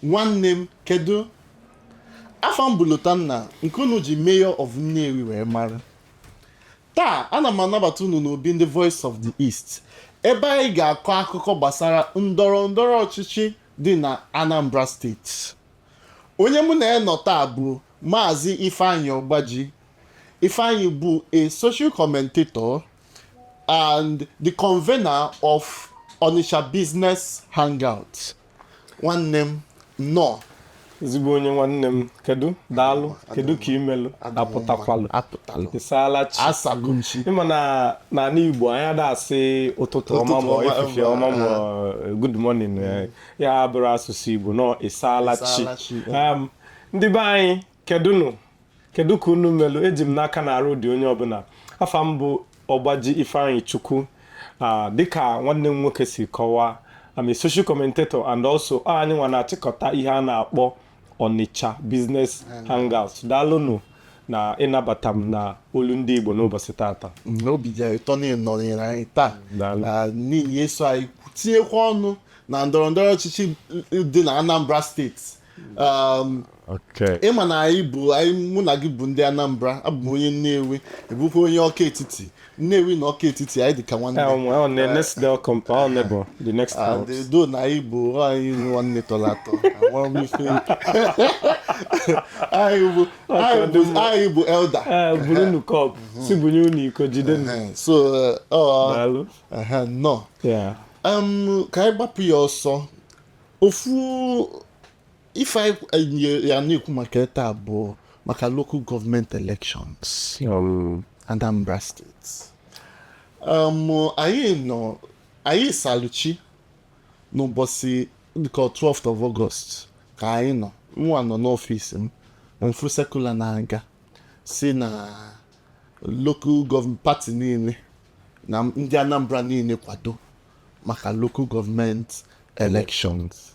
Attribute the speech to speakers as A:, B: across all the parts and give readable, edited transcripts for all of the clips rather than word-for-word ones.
A: Nwanne m, kedu afa m bụ Lotanna nke unu ji Mayor of Nnewi wee mara. Taa ana m anabata unu n'obi ndị Voice of the East, ebe anyị ga-akọ akụkọ gbasara ndọrọ ndọrọ ọchịchị dị na Anambra Steeti. Onye mụ na ya nọ taa bụ Maazị Ifeanyi Ogbaji. Ifeanyi bụ a social commentator and the convener of Onitsha Business Hangout. Nwanne m, nnọọ.
B: Ezigbo onye nwanne m, kedu? Daalụ. Kedu ka imelụ? Apụtakwalụ?
A: Apụtalụ.
B: Ịsaala chi?
A: Asago m chi.
B: Ịma na n'ala Igbo anyị ada asị ụtụtụ ọma ma
A: ụtụtụ ọma,
B: efifie ọma ma good morning, ya bụrụ asụsụ Igbo nọ ịsaala chi.
A: Ịsaala chi.
B: Ndị be anyị, kedụnụ? Kedu ka unu melụ? Eji m n'aka na arụ dị onye ọbụla. Afa m bụ Ọgbaji Ifeanyị Chukwu. Dịka nwanne m nwoke si kọwaa, I'm a social commentator and also anyị nwa na-achịkọta ihe a na-akpọ Onitsha Business Hangout. Daalụnụ na ịnabata m na Olu Ndị Igbo n'ụbọchị tata.
A: Obi dị anyị ụtọ na ị nọnyere anyị taa.
B: Daalụ.
A: N'ihi eso anyị tinyekwa ọnụ na ndọrọ ndọrọ ọchịchị dị na Anambra Steeti. Ịma na anyị bụ anyị, mụ na gị bụ ndị Anambra. Abụ m onye Nnewi, ebukwa onye Ọka Etiti. Nnewi na Ọka Etiti, anyị dị ka nwanne.
B: On the next door compound neighbor, the next
A: And
B: house.
A: though na anyị bụ anyị nwanne tọrọ atọ, amara m ife anyị bụ elder.
B: Ee, buru unu cup, si bunye unu iko, jidenu.
A: So ọ
B: Daalụ.
A: Ehe, nnọọ. Ka anyị gbapụ ya ọsọ. Ofu ife anyị ya na-ekwu maka taa bụ maka local government elections, Anambra State. Anyị nọ, anyị saluchi n'ụbọchị dịka 12th of August ka anyị nọ, nwa nọ n'ọfịs m, mfu circular na-aga si na local government party niile na ndị Anambra niile kwado maka local government elections.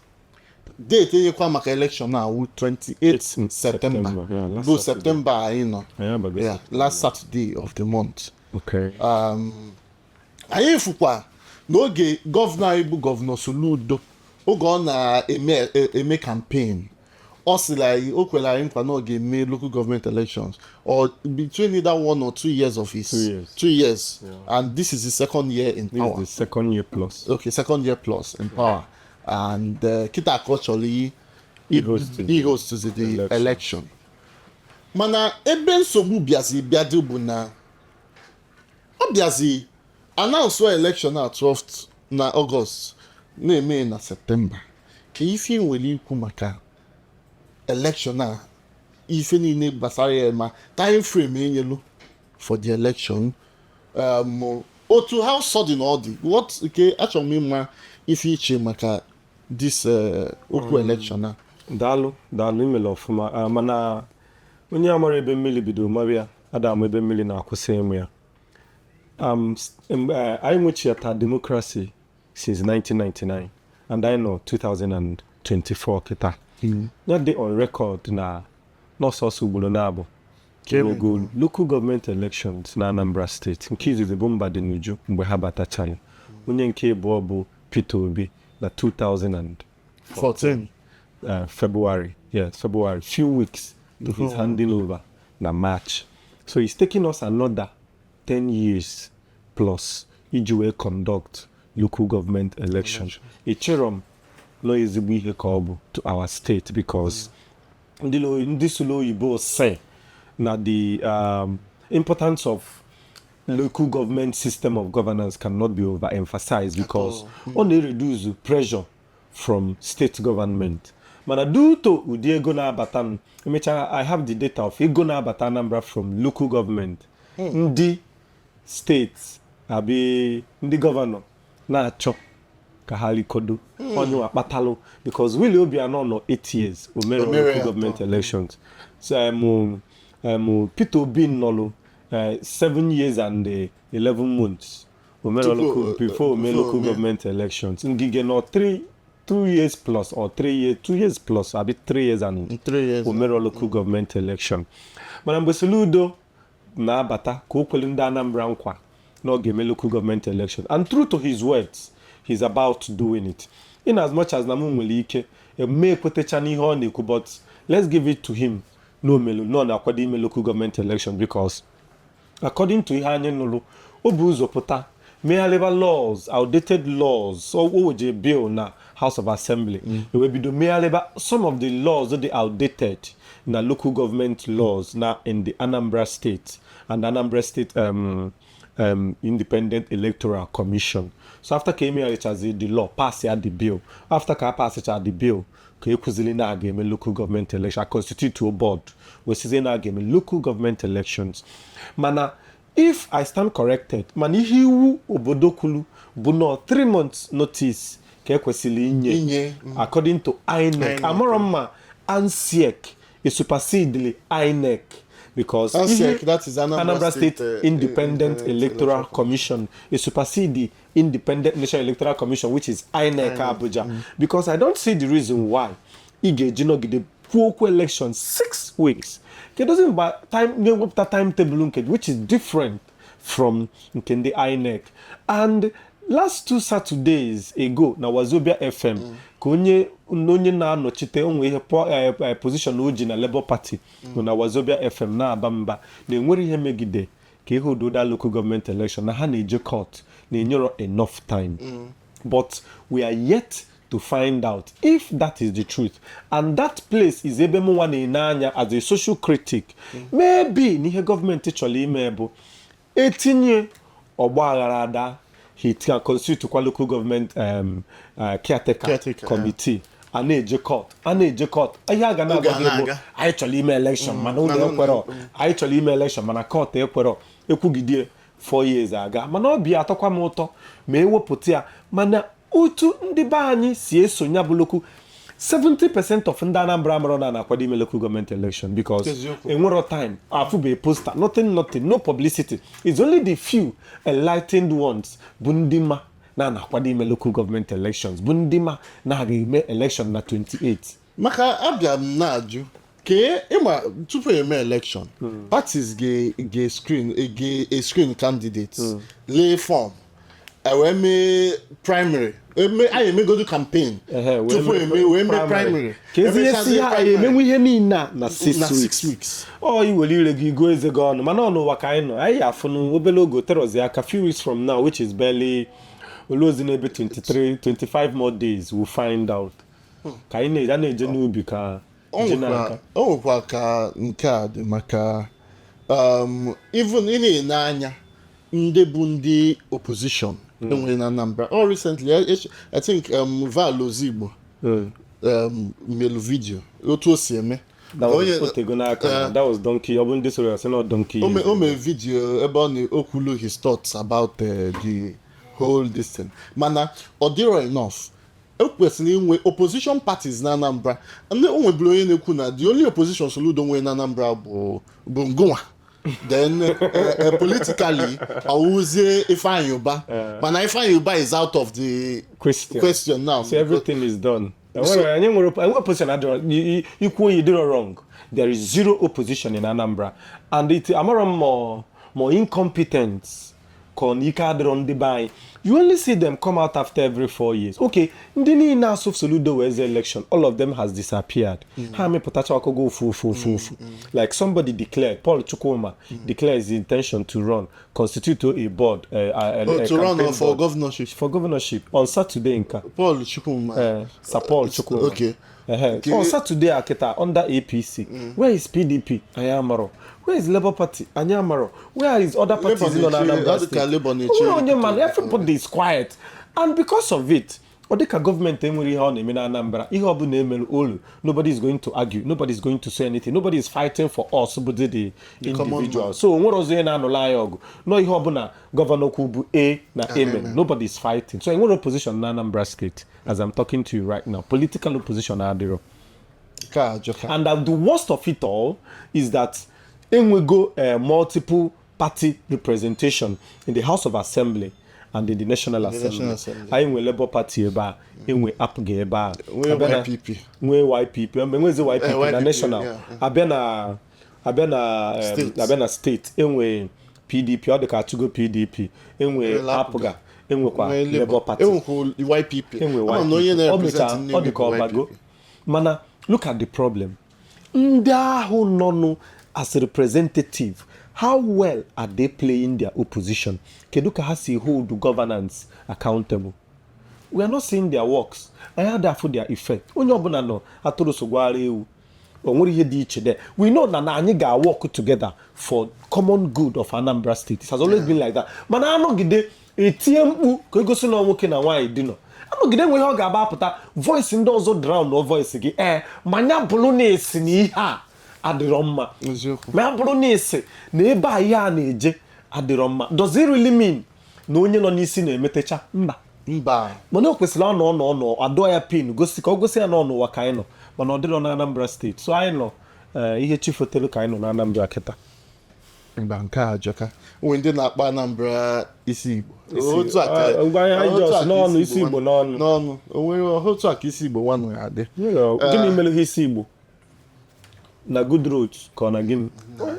A: Date enyekwa maka election a wụ 28 September.
B: Yeah, last
A: bụ
B: Saturday.
A: September anyị nọ.
B: Anyị abago.
A: Yeah, last Saturday of the month. Anyị fụkwa n'oge gọvanọ anyị bụ Gọvanọ Soludo, oge ọ na-eme eme campaign, ọ sịrị anyị, o kwere anyị nkwa na ọ ga-eme local government elections or between either 1 or 2 years of his
B: 2 years.
A: 2 years, and this is the second year in
B: This
A: power.
B: is the second year plus.
A: Okay, second year plus in power, and kịta ka ọ chọrọ
B: I-host
A: i-host the
B: election.
A: Election. Mana ebe nsogbu bịazi bịadị bụ na ọ bịazi announce election na 12th na August, na-eme na September. Ka ife ị nwere ikwu maka election a, ife niile gbasara ya, ma time frame enyelu for the election, otu how sudden ọ dị, what nke achọrọ m ịma ife iche maka this okwu election a.
B: Daalụ, daalụ, imele ọfụma. Mana onye amara ebe mmiri bidoro mara ya ada ama ebe mmiri na-akwụsị ịmụ ya. Anyị nwechiata democracy since 1999 and anyị nọ 2024 kịta. Ya dị on record na n'ọsọsọ ugboro na-abụ emego local government elections na Anambra Steeti. Nke izizi bụ Mbadinuju mgbe ha batachara. Onye nke abụọ bụ Peter Obi na 2000
A: 14.
B: February, yes, February, few weeks to his handing over na March. So it's taking us another 10 years plus iji wee conduct local government election. Echere m nọ ezigbo ihe ka ọ bụ to our state, because ndị sụlụ oyibo say na the importance of local government system of governance cannot be overemphasized, because ọ na-reduce pressure from state government. Mana due to ụdị ego na-abata m, emechaa I have the data of ego na-abata Anambra from local government, ndị steeti abi ndị gọvanọ na-achọ ka ha rikodo onye akpatalụ, because Willie Obianọ nọ 8 years, o mere
A: O mere
B: local
A: ya
B: government
A: atọ.
B: elections. So Peter Obi nọlụ 7 years and 11 months, o mere local before o mee
A: before
B: local
A: o mee.
B: government elections. Ngige nọ 3 2 years plus or 3 years, 2 years plus abi 3 years and
A: 3 years.
B: O mere local government election. Mana mgbe Soludo na-abata ka o kwere ndị Anambra nkwa na ọ ga-eme local government election, and true to his words, he's about doing it. In as much as na m nwere ike Eme ekwetecha n'ihe ọ na-ekwu, but let's give it to him na omelu na ọ na-akwado ime local government election, because according to ihe anyị nụrụ, o bu ụzọ pụta megharịba laws, outdated laws. O weje bill na House of Assembly, ewee bido megharịba some of the laws dị outdated na local government laws na in the Anambra State and Anambra State Independent Electoral Commission. So after ka emegharịchazi the law, pass ya the bill, after ka a pasicha the bill, ka ekwuzili na a ga-eme local government election, a constitute a board wee sizie na a ga-eme local government elections. Mana if I stand corrected, mana ihe iwu obodo kwuru bụ nọ 3 months notice ka ekwesịrị inye.
A: Inye.
B: According to INEC.
A: INEC.
B: Amarọ mma ANSIEC e supersede INEC, because
A: ANSIEC, that is Anambra
B: Anambra State,
A: State,
B: Independent
A: Independent
B: Electoral
A: Electoral
B: Commission e supersede the Independent National Electoral Commission, which is INEC Abuja, because I don't see the reason why ị ga-eji nọgide kwuo okwu election 6 weeks. Kedozi mgbe time na-ewepụta timetable nke which is different from nke ndị INEC? And last two Saturdays ago na Wazobia FM, ka onye na-anọchite onwe ihe position o ji na Labour Party nọ na Wazobia FM na-aba mba na enwere ihe megide ka ihe ododa local government election na ha na-eje court na-enyero enough time. But we are yet to find out if that is the truth, and that place is ebe mụnwa na-ene anya as a social critic. Maybe n'ihe gọọmenti chọrọ ime bụ etinye ọgba aghara ada, he constitute kwa local government caretaker,
A: Caretaker,
B: committee. A na-eje court, a na-eje court, ihe a ga
A: Oge
B: na-agwa
A: a
B: gị bụ
A: na-aga.
B: anyị chọrọ ime election mana ụlọ
A: mana ụlọ
B: ekwerọ, anyị chọrọ ime election mana court ekwerọ. Ekwugide 4 years aga, mana obi atọkwa m ụtọ ma ewepụta ya. Mana otu ndị be anyị si eso ya bụ local, 70% of ndị Anambra mara na na-akwado ime local government election, because
A: Eziokwu.
B: enwero time afụbe poster, nothing, nothing, no publicity. It's only the few enlightened ones bụ ndị ma na na-akwado ime local government elections, bụ ndị ma na aga eme election na 28.
A: Maka abịa m na-ajụ kee ịma tupu eme election, parties ga screen, ga screen candidates, lay form, wee mee primary, eme anyị emegodu campaign
B: Ehe, wee
A: tupu
B: mee
A: eme wee mee primary.
B: Ka ezi ihe si
A: Emechazie
B: ya
A: primary.
B: emenwu ihe niile a na 6
A: Na
B: weeks.
A: 6 weeks.
B: Ọ iwere ire gị gụọ eze gị ọnụ, mana ọ n'ụwa ka anyị nọ, anyị afụnụ obere oge oterozi aka. Few weeks from now, which is barely oluozi n'ebe 23 25 more days, we'll find out. Ka anyị na- a na-eje n'ubi ka
A: O
B: ji
A: nwekwa
B: n'aka.
A: O nwekwa ka nke a dị maka even ị na-ene anya ndị bụ ndị opposition enwere na Anambra. Oh, recently I think Val Ozigbo melu video otu o si eme.
B: That was otego n'aka. That was donkey. Ọ bụ ndị soro ya sị na ọ donkey.
A: O mere video ebe ọ na-okwulu his thoughts about the whole this thing, mana ọ dịrọ enough. E kwesịrị inwe opposition parties na Anambra. Ndị o nweburu onye na-ekwu na the only opposition Soludo nwere na Anambra bụ ngụnwa, then politically ọwụzie Ifeanyi Uba, mana Ifeanyi Uba is out of the
B: question.
A: Question now.
B: So everything is done. Enwere anyị nwere opposition adịrọ ikwu oyi dịrọ wrong. There is zero opposition in Anambra, and it amarọ m ma incompetence ka ọ na ike adịrọ ndị be anyị. You only see them come out after every 4 years. Okay, ndị niile asụ Soludo wee ze election, all of them has disappeared. Ha amịpụtacha ọkụgo ofu ofu ofu ofu. Like somebody declared, Paul Chukwuma declared his intention to run, constitute a board,
A: Oh,
B: a
A: to run
B: campaign
A: for
B: board.
A: governorship.
B: For governorship on Saturday nka.
A: Paul Chukwuma.
B: Sir Paul Chukwuma.
A: Okay.
B: Ehe.
A: Okay.
B: On Saturday a kịta under APC. Where is PDP? Anyị amarọ. Where is Labour Party? Anyị amarọ. Where is other parties
A: Labour
B: nọ na
A: na-eche-
B: Anambra
A: ọ dị ka
B: State?
A: Labour na-eche.
B: Onwere onye ma. Everybody is quiet, and because of it, ọ dị ka gọọmenti enwere ihe ọ na-eme na Anambra. Ihe ọbụla emere olu, nobody is going to argue, nobody is going to say anything, nobody is fighting for us bụ the
A: common
B: individual.
A: man.
B: So onwere ọzọ ihe na-anụla anyị ọgụ nọ. Ihe ọbụla gọvanọ kwu bụ a na amen. Nobody is fighting, so enwere opposition na Anambra State as I'm talking to you right now. Political opposition adịrọ.
A: Nke a ajọka.
B: And the worst of it all is that enwego multiple party representation in the House of Assembly and in the National Assembly.
A: National Assembly.
B: Anyị nwe Labour Party ebe a, enwe APGA ebe a,
A: Nwee YPP.
B: Nwee YPP, enwezi YPP na
A: YPP,
B: national. Abịa na
A: State.
B: Abịa na steeti, enwe PDP, ọ dị ka achụgo PDP, enwe
A: Nwee
B: APGA, enwekwa
A: Nwee
B: Labour Party.
A: Enwekwa YPP.
B: Enwe
A: Ama m na onye
B: YPP. Ọ
A: na-represent
B: mechaa, ọ dị ka
A: Nnewi bụ
B: ọbago.
A: YPP.
B: Mana look at the problem. Ndị ahụ nọnụ as representative, how well are they playing their opposition? Kedu ka ha si hold governance accountable? We are not seeing their works. Anyị adị afụ their effect. Onye ọbụla nọ atụrụ sogwara ewu, o nwere ihe dị iche there. We know na anyị ga-work together for common good of Anambra State. It has always been like that. Mana anọgide etie mkpu ka egosi na nwoke na nwaanyị dị nọ, anọgide nwe ihe ọ ga-aba apụta, voice ndị ọzọ drown no voice gị. Ee, ma ya bụrụ na esi na ihe a adịrọ mma,
A: Eziokwu.
B: ma ya bụrụ na esi na ebe a ihe a na-eje adịrọ mma, does it really mean na onye nọ n'isi na-emetecha? Mba.
A: Mba.
B: Mana o kwesịrị ọ nọ adụọ ya pin, gosi ka ọ gosi ya na ọ n'ụwa ka anyị nọ. Mana ọ dịrọ na Anambra Steeti. So anyị nọ ihe chi fotelu ka anyị nọ na Anambra kịta.
A: Mba, nke a ajọka. Onwe ndị na-akpọ Anambra isi Igbo. Otu a ka-
B: Ah, ngwa anyị
A: otu a
B: just
A: ka
B: n'ọnụ, isi Igbo n'ọnụ.
A: N'ọnụ. O nwere otu a ka isi Igbo nwanụ ya adị.
B: Gịnị mere ha isi Igbo na good roads, ka ọ na gịnị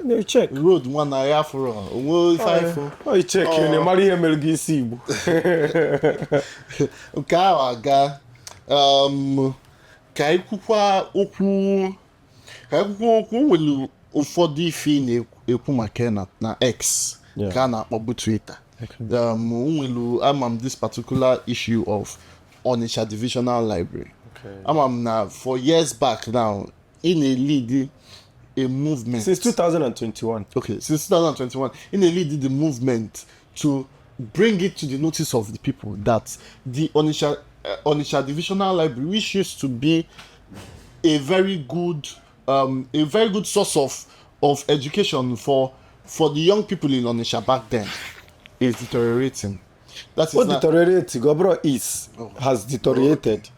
B: na-echek?
A: Road nwa na ya fụrụ onwe ife anyị fụ.
B: Ọ ichek na mara ihe mere gị isi Igbo.
A: Nke ahụ aga, ka anyị kwukwa okwu o nwere ụfọdụ ife ị na-ekwu maka ya na X, ka a na-akpọbu Twitter. O nwere, ama m this particular issue of Onitsha Divisional Library. Ama m na for years back now, ị na-lead a movement.
B: Since 2021.
A: Okay, since 2021, in a lead the movement to bring it to the notice of the people that the Onitsha Divisional Library, which used to be a very good source of education for the young people in Onitsha back then, is deteriorating. That is
B: O
A: now,
B: deteriorate go bro, is has deteriorated.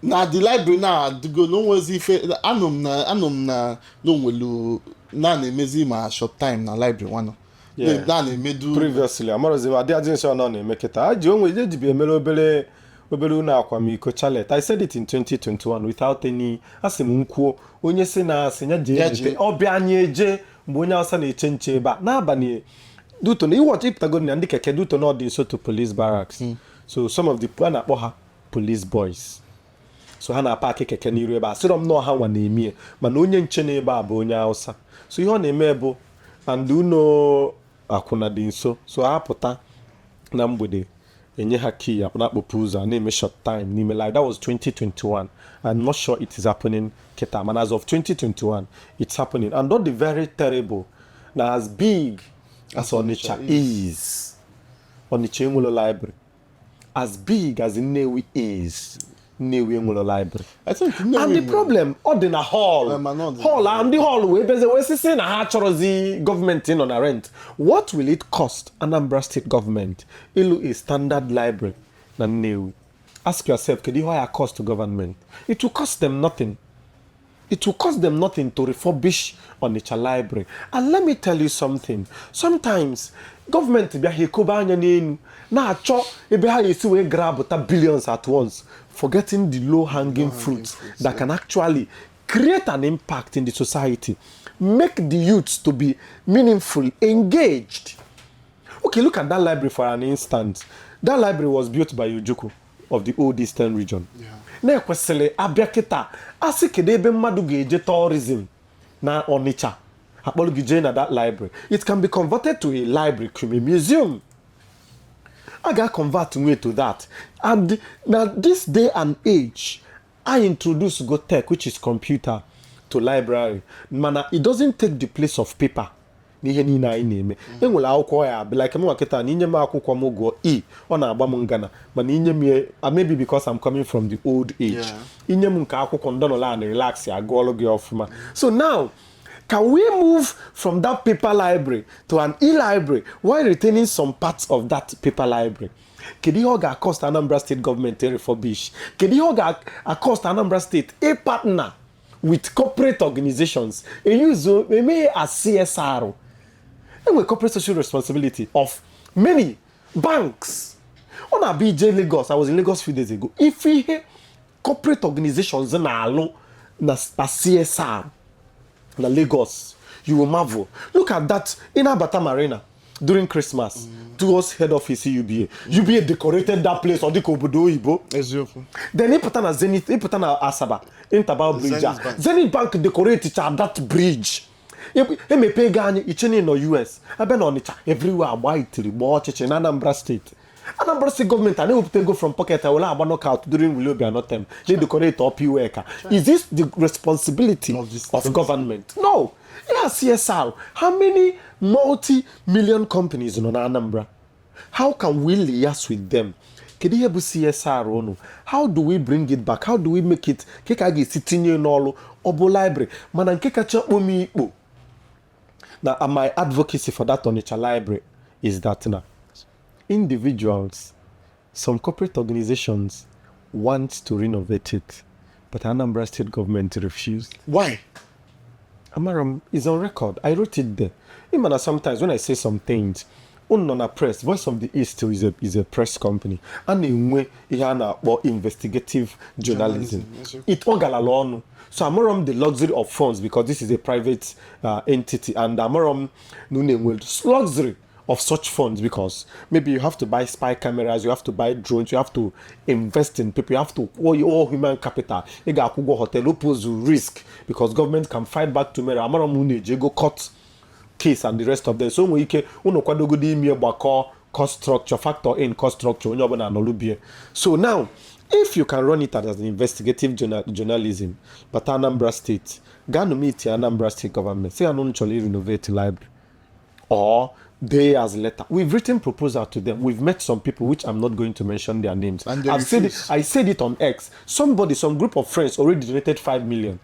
A: Na the library now adịgo na onwezi ife. Anụ m na onwelu na na-emezi ma short time na library nwanụ. Na na-emedu.
B: Previously, amarozi adị adị nsọ nọ na-eme kịta a ji onwe ejibi emere obere obere ụlọ akwamiko chalet. I said it in 2021 without any, asị m nkwuo, onye si na asị ya jee
A: Ya
B: jete
A: jee.
B: ọbịa. Anyị eje mgbe onye Hausa na-eche nche ebe a n'abalị duto na iwọcha ịpụtago na ndị keke duto na ọ dị nso to police barracks. So some of the a na-akpọ ha police boys, so ha na-apaki keke n'iru ebe a. Sịrọ m na ọha nwa na-eme ya, mana onye nche n'ebe a bụ onye Hausa. So ihe ọ na-eme bụ and uno akwụna dị nso, so ha pụta na mgbede, enye ha key, na-akpọpụ ụzọ, a na-eme short time n'ime. Like, that was 2021. I'm not sure it is happening kịta, mana as of 2021 it's happening. And not the very terrible na as big as Onitsha is, Onitsha enwelo library. As big as Nnewi is, Nnewi enwelo library.
A: I think Nnewi
B: And the
A: nwere-
B: problem, ọ dị na hall.
A: Eh, mana ọ dị-
B: Hall ahụ, ndị hall wee beze wee sị na ha achọrọzi gọọmenti nọ na rent. What will it cost Anambra State government ịlụ a standard library na Nnewi? Ask yourself, kedu ihe ọ ya cost to government? It will cost them nothing. It will cost them nothing to refurbish Onitsha Library. And let me tell you something. Sometimes gọọmenti bịa, ha ekobe anya n'elu na-achọ ebe ha esi wee grabụta billions at once, forgetting the low hanging fruits that can actually create an impact in the society, make the youths to be meaningful, engaged. Okay, look at that library for an instant. That library was built by Ojukwu of the old Eastern Region. Na-ekwesịrị abịa kịta, asị kedu ebe mmadụ ga-eje tourism na Onitsha, akpọrọ gị jee na that library. It can be converted to a library cum a museum. A ga-convert nwe to that. And na this day and age, I introduce go tech, which is computer, to library, mana it doesn't take the place of paper. N'ihe niile anyị na-eme, e nwere akwụkwọ ya abụ like mụnwa kịta na inye m akwụkwọ m gụọ e, ọ na-agba m ngana. Mana inye m ya, maybe because I'm coming from the old age, inye m nke akwụkwọ ndọnọla and relax, agụọlụ gị ọfụma. So now, can we move from that paper library to an e-library while retaining some parts of that paper library? Kedu ihe ọ ga-acost Anambra State government to refurbish? Kedu ihe ọ ga-acost Anambra State a partner with corporate organizations eyuzo emeghe as CSR? Enwere corporate social responsibility of many banks. Ọ na-abịa ije Lagos, I was in Lagos few days ago, ife ihe corporate organizations na-alụ na CSR na Lagos, you will marvel. Look at that, ị na-abata Marina, During Christmas, towards head office UBA, UBA decorated that place, ọ dịka obodo oyibo.
A: Eziokwu.
B: Then ịpụta na Zenith, ịpụta na Asaba Intabao Bridge a,
A: Zenith Bank.
B: Zenith Bank decorate cha that bridge. Emepe ego anyị iche na ị nọ US. Abịa na Ọnịcha, everywhere agba itiri gbaa ọchịchị. Na Anambra Steeti, Anambra State gọọmenti a na-ewepụta ego from pocket were agba knockout during Willie Obiano term, na-decorate Upper Iweka. Is this the responsibility
A: of the
B: of government? No. Yeah, CSR. How many multi-million companies nọ na Anambra? How can we liaise with them? Kedu ihe bụ CSR unu? How do we bring it back? How do we make it ke ka a ga-esi tinye n'ọrụ? Ọ bụ library, mana nke kacha kpom ikpo na my advocacy for that Onitsha library is that na individuals, some corporate organizations want to renovate it, but Anambra State government refused.
A: Why?
B: Amaram is on record. I wrote it there. Even na sometimes when I say some things, unu nọ na press, Voice of the East is a press company. A na-enwe ihe a na-akpọ investigative journalism.
A: Journalism, yes, sir.
B: It ọ galala ọnụ. So amaram the luxury of funds because this is a private entity, and amaram na unu enwe luxury of such funds because maybe you have to buy spy cameras, you have to buy drones, you have to invest in people, you have to all human capital. Ị ga-akwụ ụgwọ hotel, pose risk because government can fight back tomorrow. Amara m unu eji ego court case and the rest of them. So nwere ike unu kwadogodo ime gbakọ cost structure, factor in cost structure, onye ọbụla nọlụbie. So now, if you can run it as an investigative journalism, but Anambra State, gaa meet Anambra State government, say unu chọrọ renovate library or they as letter. We've written proposal to them. We've met some people which I'm not going to mention their names.
A: And they
B: I've said it,
A: refuse.
B: I said it on X. Somebody, some group of friends already donated 5 million.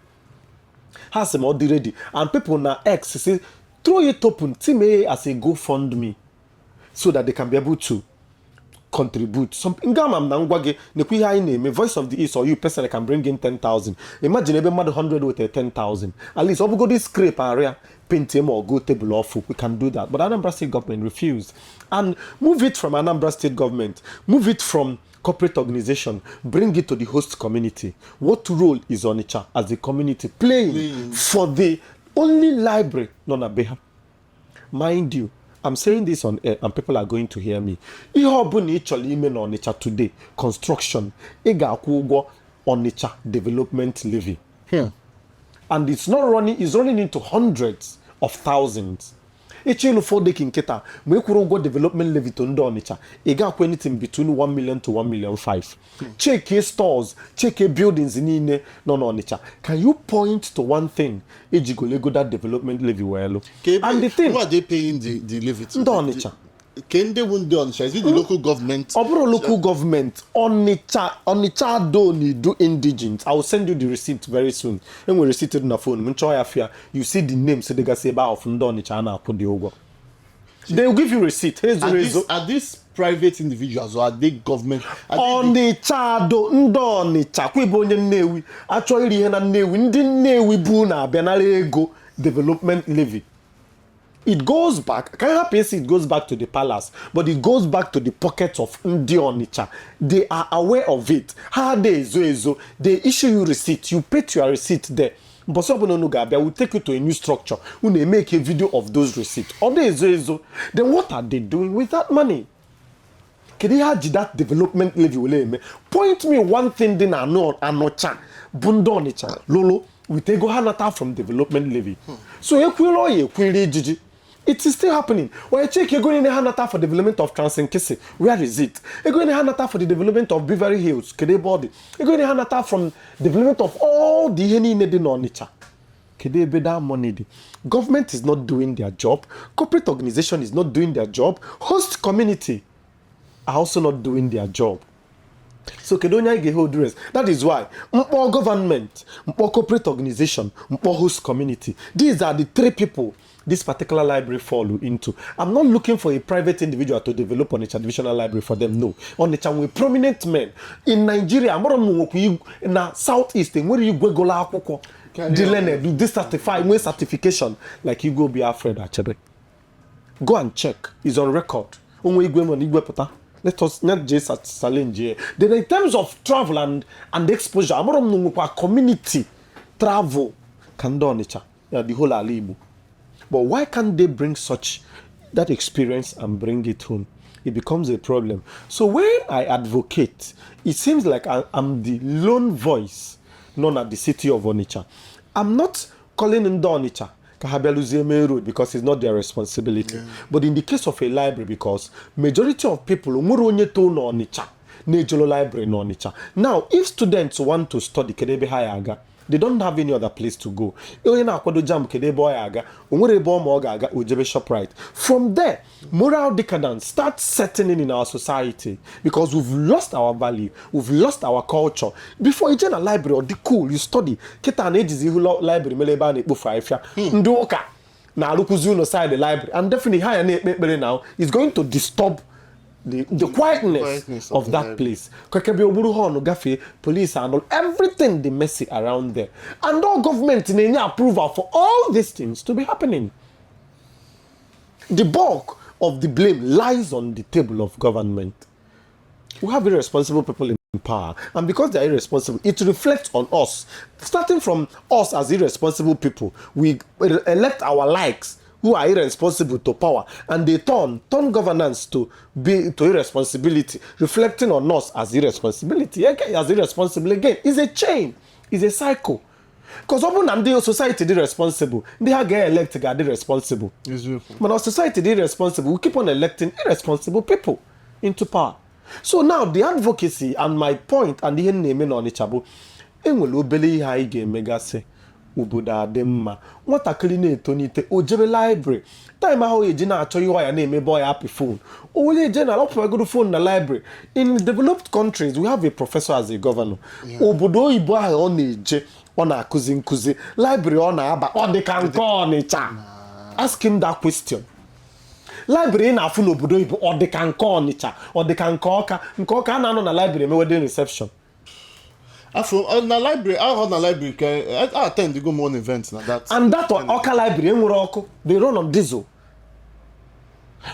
B: Ha sị ma ọ dị ready. And people na X say, throw it open, team A as a GoFundMe so that they can be able to contribute. Some nga ama m na ngwa gị nekwa ihe anyị na-eme, Voice of the East or you personally can bring in 10,000. Imagine ebe mmadụ 100 wetara 10,000. At least ọ bụgodị scrape area, paint ma or go table off, we can do that. But Anambra State government refused. And move it from Anambra State government, move it from corporate organization, bring it to the host community. What role is Onitsha as a community playing,
A: Playing.
B: For the only library nọ na be ha? Mind you, I'm saying this on air and people are going to hear me. Ihe ọbụla ị chọrọ ime n'Ọnịcha today, construction, ị ga-akwụ ụgwọ Onitsha Development Levy. And it's not running, it's running into hundreds of thousands. Ịchọ ịlụ four-deck nkịta, ma ị kwụrụ ụgwọ development levy to ndị Ọnịcha, ị ga-akwụ anything between 1 million to 1 million 5. Check stores, check buildings niile nọ n'Ọnịcha. Can you point to one thing ejigolo that development levy wee lụ? And the thing
A: Who are they paying the levy to?
B: Ndị Ọnịcha.
A: Ke ndị bụ ndị Ọnịcha? Is it the local government?
B: Ọ bụrụ local government, Ọnịcha, Ọnịcha Ado Nidu indigenes. I will send you the receipt very soon. Enwere receipt dị na phone m, chọọ ya fịa. You see the names dịgasị ebe ahụ of ndị Ọnịcha a na-akwụ dị ụgwọ. They will give you receipt. Ha ezoro
A: Are
B: ezo.
A: these private individuals or are they government? Are they
B: Ọnịcha Ado, ndị Ọnịcha kwa ịbụ onye Nnewi achọ iri ihe na Nnewi, ndị Nnewi bụ na-abịa nara ego development levy. It goes back, can I hapụ isi, it goes back to the palace, but it goes back to the pockets of ndị Ọnịcha. They are aware of it. Ha dị ezo ezo. They issue you receipt, you pay to your receipt there. Mbọsị ọbụla unu ga-abịa, we take you to a new structure, unu emeke video of those receipts. Ọ dị ezo ezo. Then what are they doing with that money? Kedu ihe ha ji that development levy wele eme? Point me one thing dị na anụ anọcha bụ ndị Ọnịcha lụlụ with ego ha nata from development levy. So ekwere ọya, ekwere ijiji. It is still happening. Onye check ego niile ha nata for development of Trans-Nkisi, where is it? Ego niile ha nata for the development of Beverly Hills, kedu ebe ọ dị? Ego niile ha nata from development of all the ihe niile dị n'Ọnịcha, kedu ebe that money dị? Government is not doing their job, corporate organization is not doing their job, host community are also not doing their job. So kedu onye anyị ga-hold rest? That is why mkpọ government, mkpọ corporate organization, mkpọ host community, these are the three people this particular library fall into. I'm not looking for a private individual to develop Onitsha Divisional Library for them. No. Onitsha nwere prominent men in Nigeria. Amara m nwekwa na South East enwere igwe gụrụ akwụkwọ dị learned, dị certified, nwee certification like Igwe Obi Alfred Achebe. Go and check, is on record. Onwe igwe mana igwe pụta, let us not just challenge here. Then in terms of travel and exposure, amara m na nwekwa community travel ka ndị Ọnịcha na the whole ala Igbo. But why can't they bring such that experience and bring it home. It becomes a problem. So when I advocate, it seems like I'm the lone voice known at the city of Onitsha. I'm not calling ndị Onitsha ka ha bịa lụzie main road because it's not their responsibility. But in the case of a library, because majority of people nwere onye too n'Onitsha na-ejelo library n'Onitsha. Now, if students want to study, kedu ebe ha ya aga? They don't have any other place to go. Onye na-akwado JAMB, kedu ebe ọ ya aga? O nwere ebe ọ ma ọ ga-aga o jebe Shoprite. From there, moral decadence starts setting in our society because we've lost our value, we've lost our culture. Before, ije na library, ọ dị cool, you study. Kịta na-ejizi ihu library mere ebe a na-ekpofu ahịfịa. Ndị ụka na-arụkwụzi ụlọ side the library, and definitely ha ya na-ekpe ekpere. Now it's going to disturb the quietness,
A: quietness
B: of
A: of the
B: that
A: library.
B: place. Keke ogburu horn gafee, police and all, everything dị messy around there, and all government na-enye approval for all these things to be happening. The bulk of the blame lies on the table of government. We have irresponsible people in power, and because they are irresponsible, it reflects on us. Starting from us as irresponsible people, we elect our likes who are irresponsible to power, and they turn governance to be to irresponsibility, reflecting on us as irresponsibility again, as irresponsible again. It's a chain, it's a cycle, because ọ bụrụ na ndị society dị responsible, ndị ha ga-elect ga-adị responsible.
A: Eziokwu.
B: But our society dị irresponsible, we keep on electing irresponsible people into power. So now the advocacy and my point and ihe m na-eme n'Ọnịcha bụ enwere obere ihe anyị ga-emegasị obodo adị mma. Nwatakịrị na-etonite, o jebe library, time ahụ eji na-achọ ihe ọ ya na-emebe, ọ ya apị phone, o were eje na ọpụgoro phone na library. In developed countries, we have a professor as a governor. Obodo oyibo ahụ ọ na-eje, ọ na-akụzi nkụzi, library ọ na-aba, ọ dị ka nke Ọnịcha? Ask him that question. Library ị na-afụ n'obodo oyibo, ọ dị ka nke Ọnịcha? Ọ dị ka nke Ọka? Nke Ọka a na-anọ na library eme wedding reception.
A: Afọ ọ na library ahụ, na library ka I attend go one event na that.
B: And that Ọka library enwere ọkụ. They run on diesel.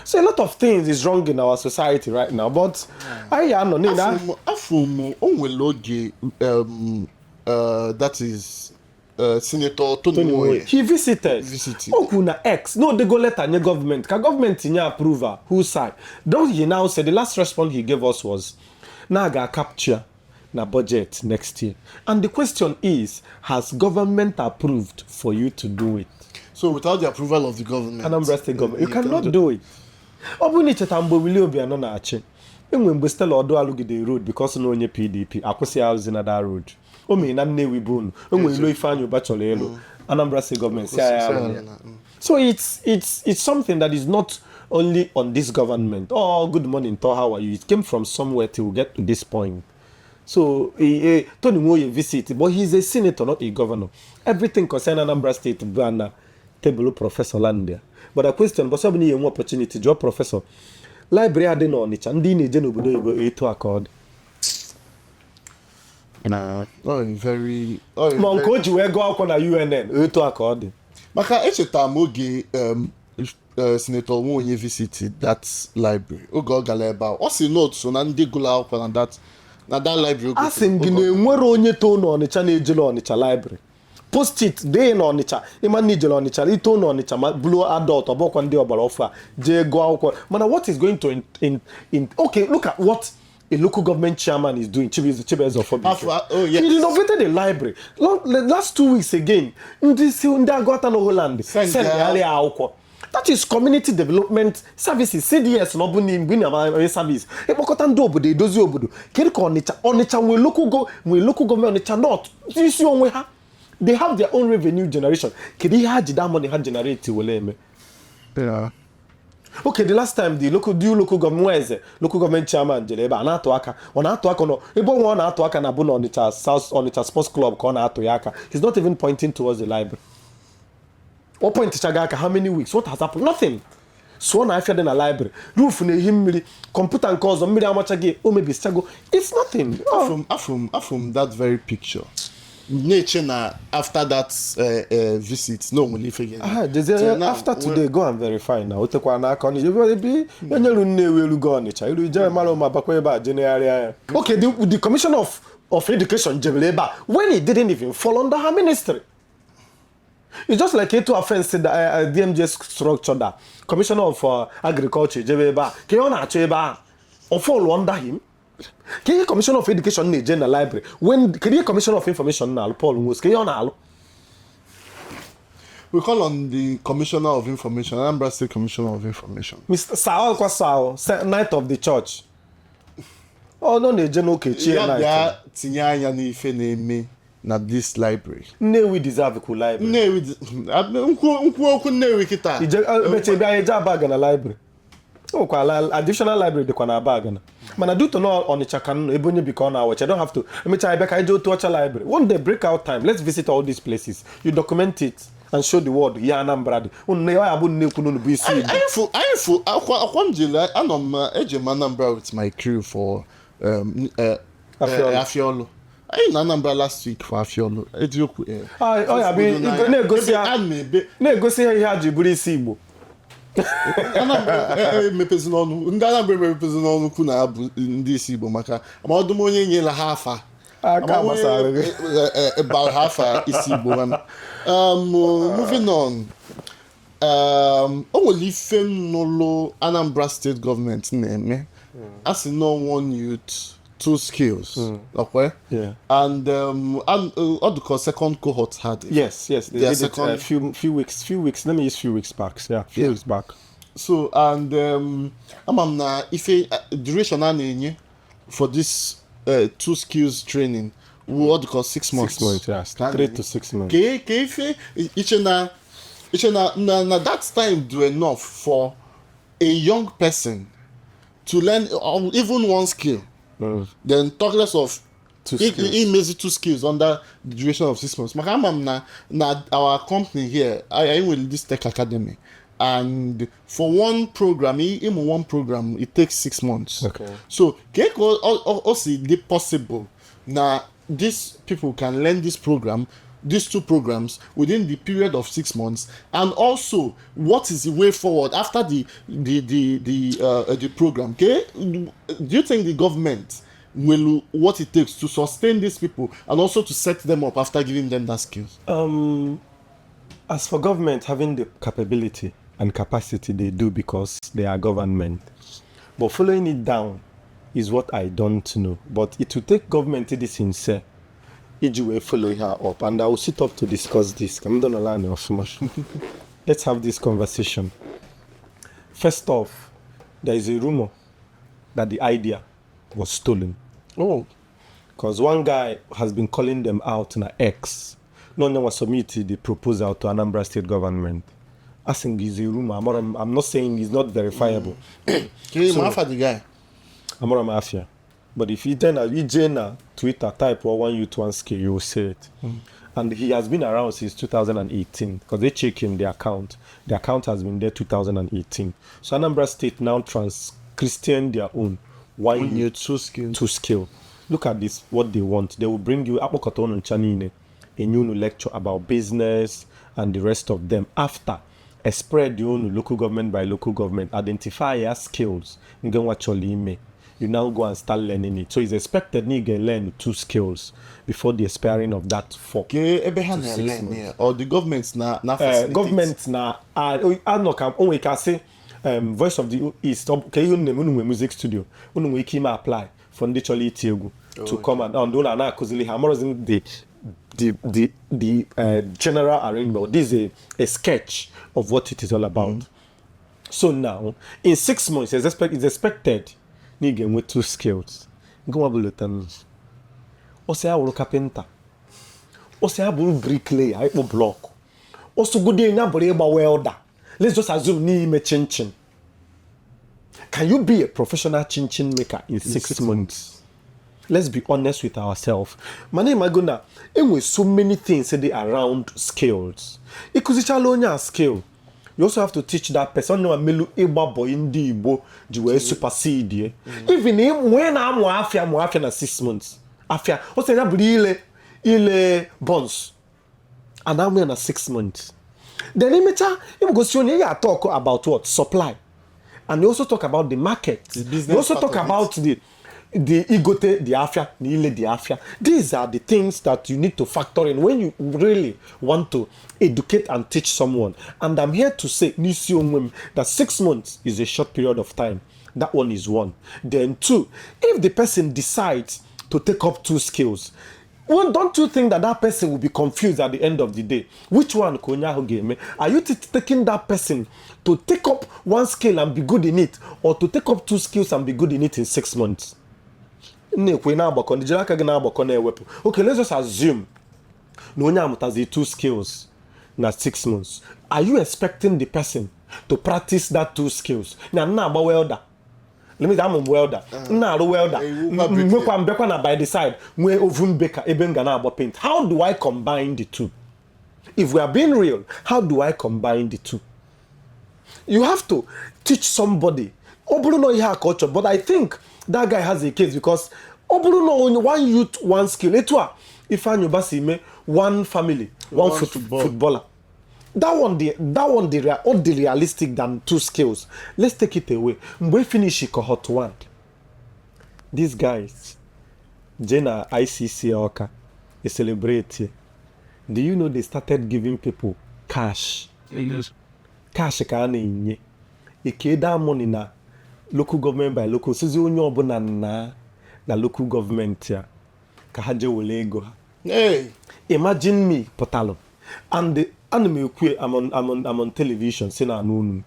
B: So a lot of things is wrong in our society right now, but anyị anọ niile.
A: Afọ m o nwere oge that is Senator Tony Nwoye
B: He visited.
A: Visited.
B: O kwuru na x na odego letter nye gọọmenti ka gọọmenti nye approval who side. Though he now said, the last response he gave us was na a ga-capture na budget next year. And the question is, has government approved for you to do it?
A: So without the approval of the government,
B: Anambra State government, you cannot
A: do
B: do it. Ọ bụrụ na icheta mgbe Willie Obianọ na-achị, enwe mgbe Stella Oduah alụgide road because na onye PDP akwụsị arụzi na that road. O mere na Nnewi bụ unu o nwere ilo Ifeanyị Ụba chọrọ ịlụ, Anambra State gọọmenti si anyị alụ ya. So it's something that is not only on this government. Oh, good morning, Thor, how are you? It came from somewhere till we get to this point. So Tony Nwoye visit, but he's a senator, not a governor. Everything concerning Anambra State bụ na table Professor Landia. But a question, but somebody enwe opportunity, jụọ Professor. Library adị n'Ọnịcha, ndị na-eje n'obodo oyibo, etu a ka ọ dị.
A: Na oh, very oh,
B: Ma nke
A: very
B: o ji wee gụọ akwụkwọ na UNN, etu a ka ọ dị.
A: Maka echetara m oge Senator Nwoye visit that library, oge ọ gara ebe ahụ, ọ sị na so na ndị gụrụ akwụkwọ na that library.
B: A sị m gị na enwere onye too n'Ọnịcha na-ejele Ọnịcha library. Post it dee n'Ọnịcha, ịma na ijele Ọnịcha, ito n'Ọnịcha ma bụrụ adult, ọ bụkwa ndị ọgbara ọfụ a jee gụọ akwụkwọ. Mana what is going to in okay, look at what a local government chairman is doing, Chibueze, Chibueze Ofobike.
A: Oh, yes.
B: He renovated the library. The last 2 weeks again, ndị si ndị Agụata na Holland
A: Send
B: send ya akwụkwọ. That is community development services, CDS. Na ọ bụ na mgbe ị na-eme service, ịkpọkọta ndị obodo, edozi obodo. Kedu ka Ọnịcha? Ọnịcha nwee local government, Ọnịcha North, isi onwe ha. They have their own revenue generation. Kedu ihe ha ji that money ha generate were eme? Okay, the last time the local due local government Nweze local government chairman jere ebe a na-atụ aka, ọ na-atụ aka nọ ebe onwe ọ na-atụ aka na bụ na Ọnịcha South, Ọnịcha Sports Club ka ọ na-atụ ya aka. He's not even pointing towards the library. Ọ pointichaga aka how many weeks? What has happened? Nothing. Sụọ na afịa dị na library, roof na-ehi mmiri, kọmputa nke ọzọ mmiri amachaghị, o mebisichago. It's nothing. Oh.
A: From that very picture na-eche na after that visit na onwere ife ga-eme.
B: Aha, jezie.
A: Till now,
B: After today, go and verify na o tekwa n'aka Ọnịcha ebe ebe onye ru Nnewi erugo Ọnịcha iru ije mara ụma bakwa ebe a jenegharịa ya. Okay, the commissioner of education jebere ebe a when he didn't even fall under her ministry. It's just like etu offense da DMJ structure da commissioner of agriculture jebe ebe a ka ihe ọ na-achọ ebe a, ọ fall under him. Ka ihe commissioner of education na-eje na library when, kedu ihe commissioner of information na-alụ, Paul Nwosu, ka ihe ọ na-alụ?
A: We call on the Commissioner of Information, Anambra State Commissioner of Information.
B: Mr. Sao kwa Sao, Knight of the Church. Ọ nọ na-eje n'ụka echie
A: Ya
B: knight.
A: bịa tinye anya n'ife na-eme na this library.
B: Nnewi deserve ku library.
A: Nnewi nkwu okwu Nnewi kịta.
B: Ije emecha ebe anyị eje Abagana library. O nwekwara additional library dịkwa na Abagana. Mana due to na Ọnịcha ka nọ ebe onye bi ka ọ na-awọcha, I don't have to emecha anyị bịa ka anyị jee otu ọcha library. One day, break out time, let's visit all these places. You document it and show the world ya Anambra dị. Unu na ya bụ nnekwu n'unu bụ isi Igbo.
A: Anyị fụ akwa m jere, anọ m, eje m Anambra with my crew for
B: Afiolu.
A: Afiolu. Anyị na Anambra last week for Afiolu. Eziokwu.
B: Ah, ọ ya bụ na-egosi
A: Ebe a na-ebe
B: na-egosi ha ihe ha ji bụrụ isi Igbo.
A: Anambra emepezi n'ọnụ, ndị Anambra emepezi n'ọnụ kwu na abụ ndị isi Igbo, maka ma ọdụm onye nyela ha afa.
B: Aka
A: Ama onye,
B: gbasara gị.
A: Bara ha afa isi Igbo mana. Moving on. O nwere ife m nụlụ Anambra State gọọmenti na-eme, a sị no one youth, two skills, okay?
B: Yeah.
A: And ọ dịka second cohort had it.
B: Yes, they
A: Their
B: did it a few weeks. Let me use few weeks back. Yeah, few weeks back.
A: So and ama m na ife duration a na-enye for this two skills training wu ọ dịka 6 months.
B: 6 months, yes.
A: Ka a
B: 3
A: na-enye.
B: to 6 months.
A: Ka ife iche na that time do enough for a young person to learn even one skill, then talk less of
B: Two skills.
A: Imezi two skills under the duration of 6 months? Maka ama m na our company here, I nwere this tech academy, and for one program, ịmụ one program, it takes 6 months. So ka o si dị possible na these people can learn this program, these two programs, within the period of 6 months? And also, what is the way forward after the program? Okay, do you think the government will what it takes to sustain these people and also to set them up after giving them that skills?
B: As for government having the capability and capacity, they do because they are government. But following it down is what I don't know. But it will take government to be sincere. Iji wee follow her up, and I will sit up to discuss this. I'm gonna learn ọfụma. Let's have this conversation. First off, there is a rumor that the idea was stolen.
A: Oh.
B: Because one guy has been calling them out na X. No one was submitted the proposal to Anambra State government. Asking is a rumor. I'm not saying it's not verifiable.
A: Okay, so, afa the guy?
B: Amara m afa ya. But if you then ije na Twitter, type or one youth one skill, you will see it. And he has been around since 2018 because they check him the account. The account has been there 2018. So Anambra State now trans Christian their own one youth
A: two skills
B: to skill. Look at this, what they want. They will bring you akpọkọta unu ncha niile, enye unu lecture about business and the rest of them. After, a spread unu local government by local government, identify your skills nke nwa chọrọ ime. You now go and start learning it. So it's expected na ị ga-learn two skills before the expiring of that four.
A: Ke ebe ha
B: To six
A: na-learn
B: months.
A: ya, or the government na facilitate?
B: Gọọmenti na anọ ka o nwere ike asị Voice of the East, ka ihe unu na-eme, unu nwere music studio, unu nwere ike ime apply for ndị chọrọ iti egwu to come and unu na-akụzili ha. Amarazi the general arrangement. This is a sketch of what it is all about. So now, in 6 months, it's expected na ị ga-enwe two skills. Nke nwa bụ lieutenant, ọsọ ya wụrụ kapịnta, ọsọ ya bụrụ bricklayer, ịkpụ block, ọsọgodi ya bụrụ ịgba welder. Let's just assume n'ime chinchin. Can you be a professional chinchin maker in 6 months? Let's be honest with ourselves. Mana ịmago na enwe so many things dị around skills. Ịkụzichala onye a skill, you also have to teach that person onye nwa melu ịgba bọyị ndị Igbo ji wee supersede ye. Even nwee na-amụ afịa, mụ afịa na 6 months, afịa ọ sị ya bụrụ ile buns, a na-amụ ya na 6 months. Then emechaa, ịmụgosi onye ya talk about what supply, and you also talk about the market.
A: The business
B: You also
A: part
B: talk
A: of it.
B: about the The igote the afia na ile the afia. These are the things that you need to factor in when you really want to educate and teach someone. And I'm here to say n'isi onwe m that 6 months is a short period of time. That one is one. Then two, if the person decides to take up two skills, well, don't you think that that person will be confused at the end of the day? Which one ka onye ahụ ga-eme? Are you taking that person to take up one skill and be good in it, or to take up two skills and be good in it in 6 months? M na-ekwe na-agbakọ, ndị jiri aka gị na-agbakọ na-ewepụ. Okay, let's just assume na onye amụtazi two skills na 6 months. Are you expecting the person to practice that two skills? Na m na-agba welder, let me say, amụ m welder, m na-arụ welder,
A: Iwukwa
B: nwekwa mbịakwa na by the side nwee oven baker ebe m ga na-agba paint. How do I combine the two? If we are being real, how do I combine the two? You have to teach somebody. Ọ bụrụ na ihe a ka ọ chọrọ, but I think that guy has a case, because ọ bụrụ na onye one youth, one skill, etu a Ifeanyi Uba si mee one family, one
A: One football.
B: Footballer, that one dị ọ dị realistic than two skills. Let's take it away. Mgbe finish cohort one, these guys jee na ICC Ọka e celebrate. Do you know they started giving people cash? Cash ka a na-enye eke that money na local government by local, sizi onye ọbụla na local government ya ka ha jee were ego ha.
A: Hey.
B: Imagine me pụtalụ and ana m ekwu, I'm on television si na anụ unu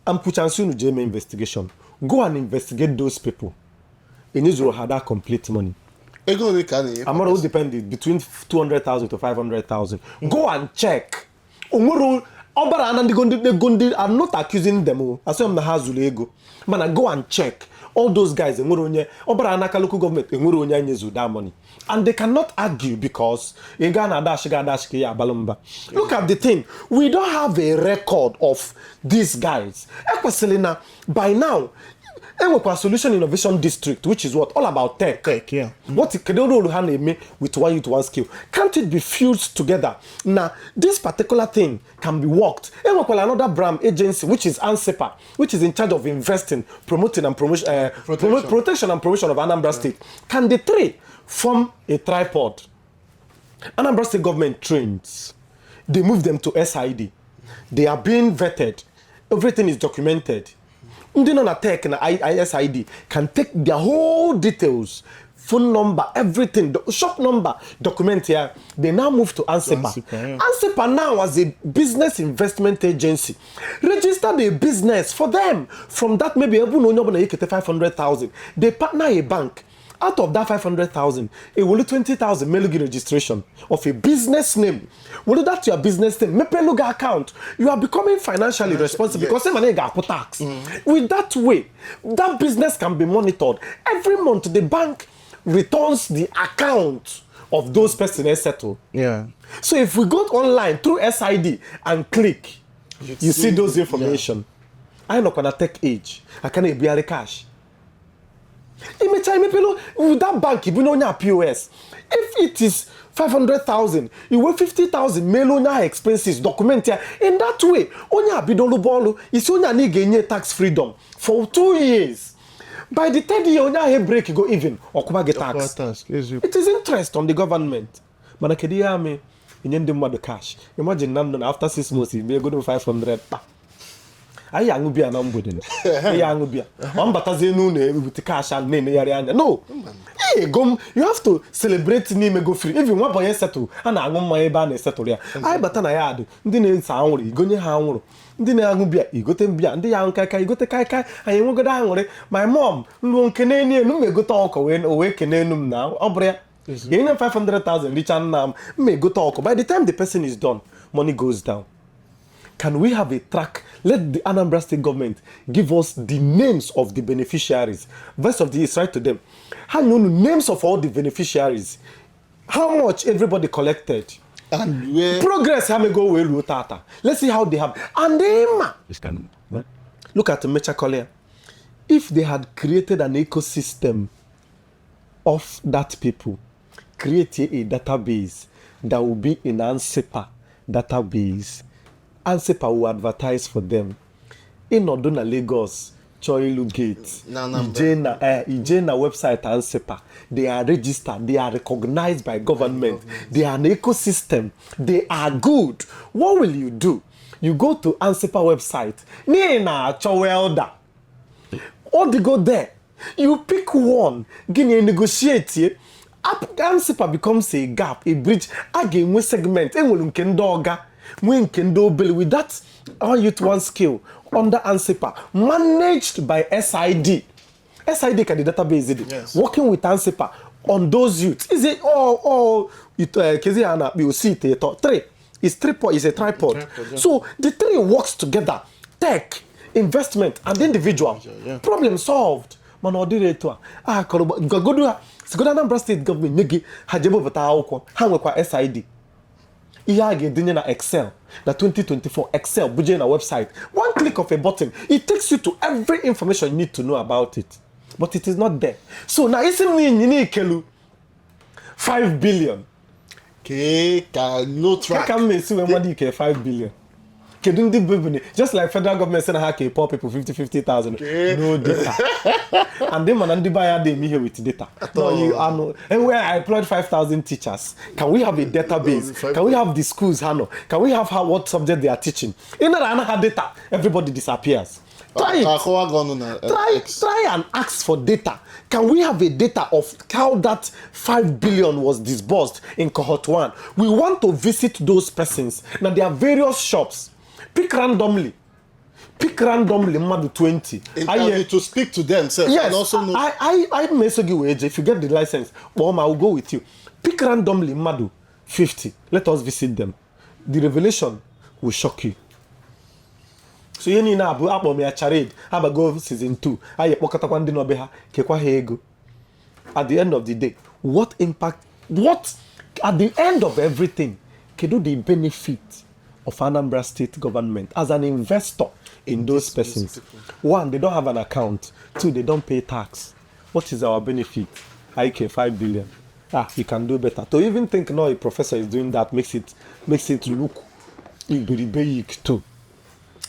B: amkwuchansị, unu jee mee investigation, go and investigate those people enyezuru ha that complete money.
A: Ego ole ka a na-enye?
B: Amara o depend between 200,000 to 500,000. Go and check. Onwere ọbara na ndị ndị ego ndị. I'm not accusing them o, asị m na ha zuru ego, mana go and check all those guys. Enwere onye ọbara n'aka local government, enwere onye anyị zuru that money, and they cannot argue because ị gaa na adash ga adash ka ya abalụ mba. Look at the thing, we don't have a record of these guys. Ekwesịrị na by now enwekwa Solution Innovation District, which is what all about tech.
A: Tech, yeah.
B: What, kedu role ha na-eme with one youth, one skill? Can't it be fused together na this particular thing can be worked? Enwekwala another brand agency, which is ANSIPPA, which is in charge of investing, promoting and promotion,
A: Protection.
B: Protection and promotion of Anambra State. Can the three form a tripod? Anambra State government trains, they move them to SID, they are being vetted, everything is documented. Ndị nọ na tech na ISID can take their whole details, phone number, everything, the shop number, document ya. They now move to ANSIPPA.
A: ANSIPPA, yeah.
B: ANSIPPA now, as a business investment agency, registered a business for them. From that, maybe ebe na onye ọbụla ekete 500,000, they partner a bank. Out of that 500,000, ewelu 20,000 melu gị registration of a business name. Welu that your business name mepelu gị account. You are becoming financially responsible because ị ma na ị ga-akwụ tax. With that way, that business can be monitored. Every month the bank returns the account of those person settle. So if we go online through SID and click, you see those information. Anyị nọkwa na tech age, aka na-ebugharị cash. Imecha imepelu with that bank, ibu onye a POS. If it is 500,000, iwe 50,000 meelu onye ahụ expenses, document ya. In that way, onye a bido lụba ọrụ, isi onye a na ị ga-enye tax freedom for 2 years. By the third year, onye ahụ break go even, ọkwụba gị tax.
A: Tax, eziokwu.
B: It is interest on the government. Mana kedu ihe amị enye ndị mmadụ cash? Imagine na ndụ na after 6 months ime ego 500 kpa, anyị aṅụ biya na mgbede, anyị aṅụ biya, ma m batazie n'ụlọ ebute cash a na-enegharị anya no ego m. You have to celebrate n'ime go free. Even nwa bonye settle, a na-aṅụ mmanya ebe a na-esetụrụ ya. Anyị bata na ya dị ndị na-ese anwụrụ, igonye ha anwụrụ, ndị na-aṅụ biya igote biya, ndị ya aṅụ kaikai igote kaikai. Anyị enwegodo aṅụrị. My mom nruo nke n'enu enu m egote ọkụ wee o wee kene enu m na ọ bụrụ ya enye m 500,000 richa nna m, m egote ọkụ. By the time the person is done, money goes down. Can we have a track? Let the Anambra State government give us the names of the beneficiaries. Voice of the East, write to them. Ha nye unu names of all the beneficiaries, how much everybody collected,
A: And where
B: progress ha mego wee ruo tata. Let's see how they have. And ma look at Mechakolia. If they had created an ecosystem of that people, create a database that will be in ANSIPPA database, ANSIPPA will advertise for them. Ịnọdụ na Lagos Chọọ ịlụ gate.
A: Na Anambra.
B: Ije na website ANSIPPA. They are registered, they are recognized by government, they are an ecosystem, they are good. What will you do? You go to ANSIPPA website, n'ihi na achọ welder, ọ dịgo there. You pick one, gịnị negotiate. ANSIPPA becomes a gap, a bridge. A ga-enwe segment, enwere nke ndị ọga, nwee nke ndị obele. With that All Youth One Skill under ANSIPPA, managed by SID. SID ka the database dị. Working with ANSIPPA on those youths is it all it, kezi ha na-akpị osi ite ịtọ three is tripod, is a tripod.
A: Tripod, yeah.
B: So the three works together: tech, investment and individual. Problem solved. Mana ọ dịrị etu a a kọrọ gagodo ha sigodo Anambra State gọọmenti nye gị, ha jee bụpụta akwụkwọ ha nwekwa SID, ihe a ga-edenye na Excel na 2024 Excel buje na website. One click of a button, it takes you to every information you need to know about it, but it is not there. So na isi m n'inyi n'ikelu 5 billion.
A: Kee ka no track.
B: Ka m esi wee mmadụ ike 5 billion, kedu ndị bebuni? Just like federal government sị na ha ka poor people 50 50,000. No data. And mana ndị be anyị adịghị eme ihe with data. No, you anụ and where I employed 5,000 teachers, can we have a database? Can we have the schools ha nọ? Can we have how, what subject they are teaching? Ị nara ana ha data, everybody disappears. Try it.
A: Akọwa gị ọnụ na
B: Try
A: X.
B: Try and ask for data. Can we have a data of how that 5 billion was disbursed in cohort 1? We want to visit those persons. Now there are various shops. Pick randomly, pick randomly mmadụ 20.
A: Interview to speak to them sef.
B: Yes.
A: And also know.
B: I meso gị wee je. If you get the license, kpọọ m, I will go with you. Pick randomly mmadụ 50, let us visit them. The revelation will shock you. So ihe niile abụ akpọ m ya charade. Abago season 2, anyị ekpọkọtakwa ndị nọbe ha, kekwa ha ego. At the end of the day, what impact, what at the end of everything, kedu the benefit of Anambra State government as an investor in those persons? One, they don't have an account. Two, they don't pay tax. What is our benefit? Ik 5 billion, ah, you can do better. To even think no, a professor is doing that makes it look iberibeik too,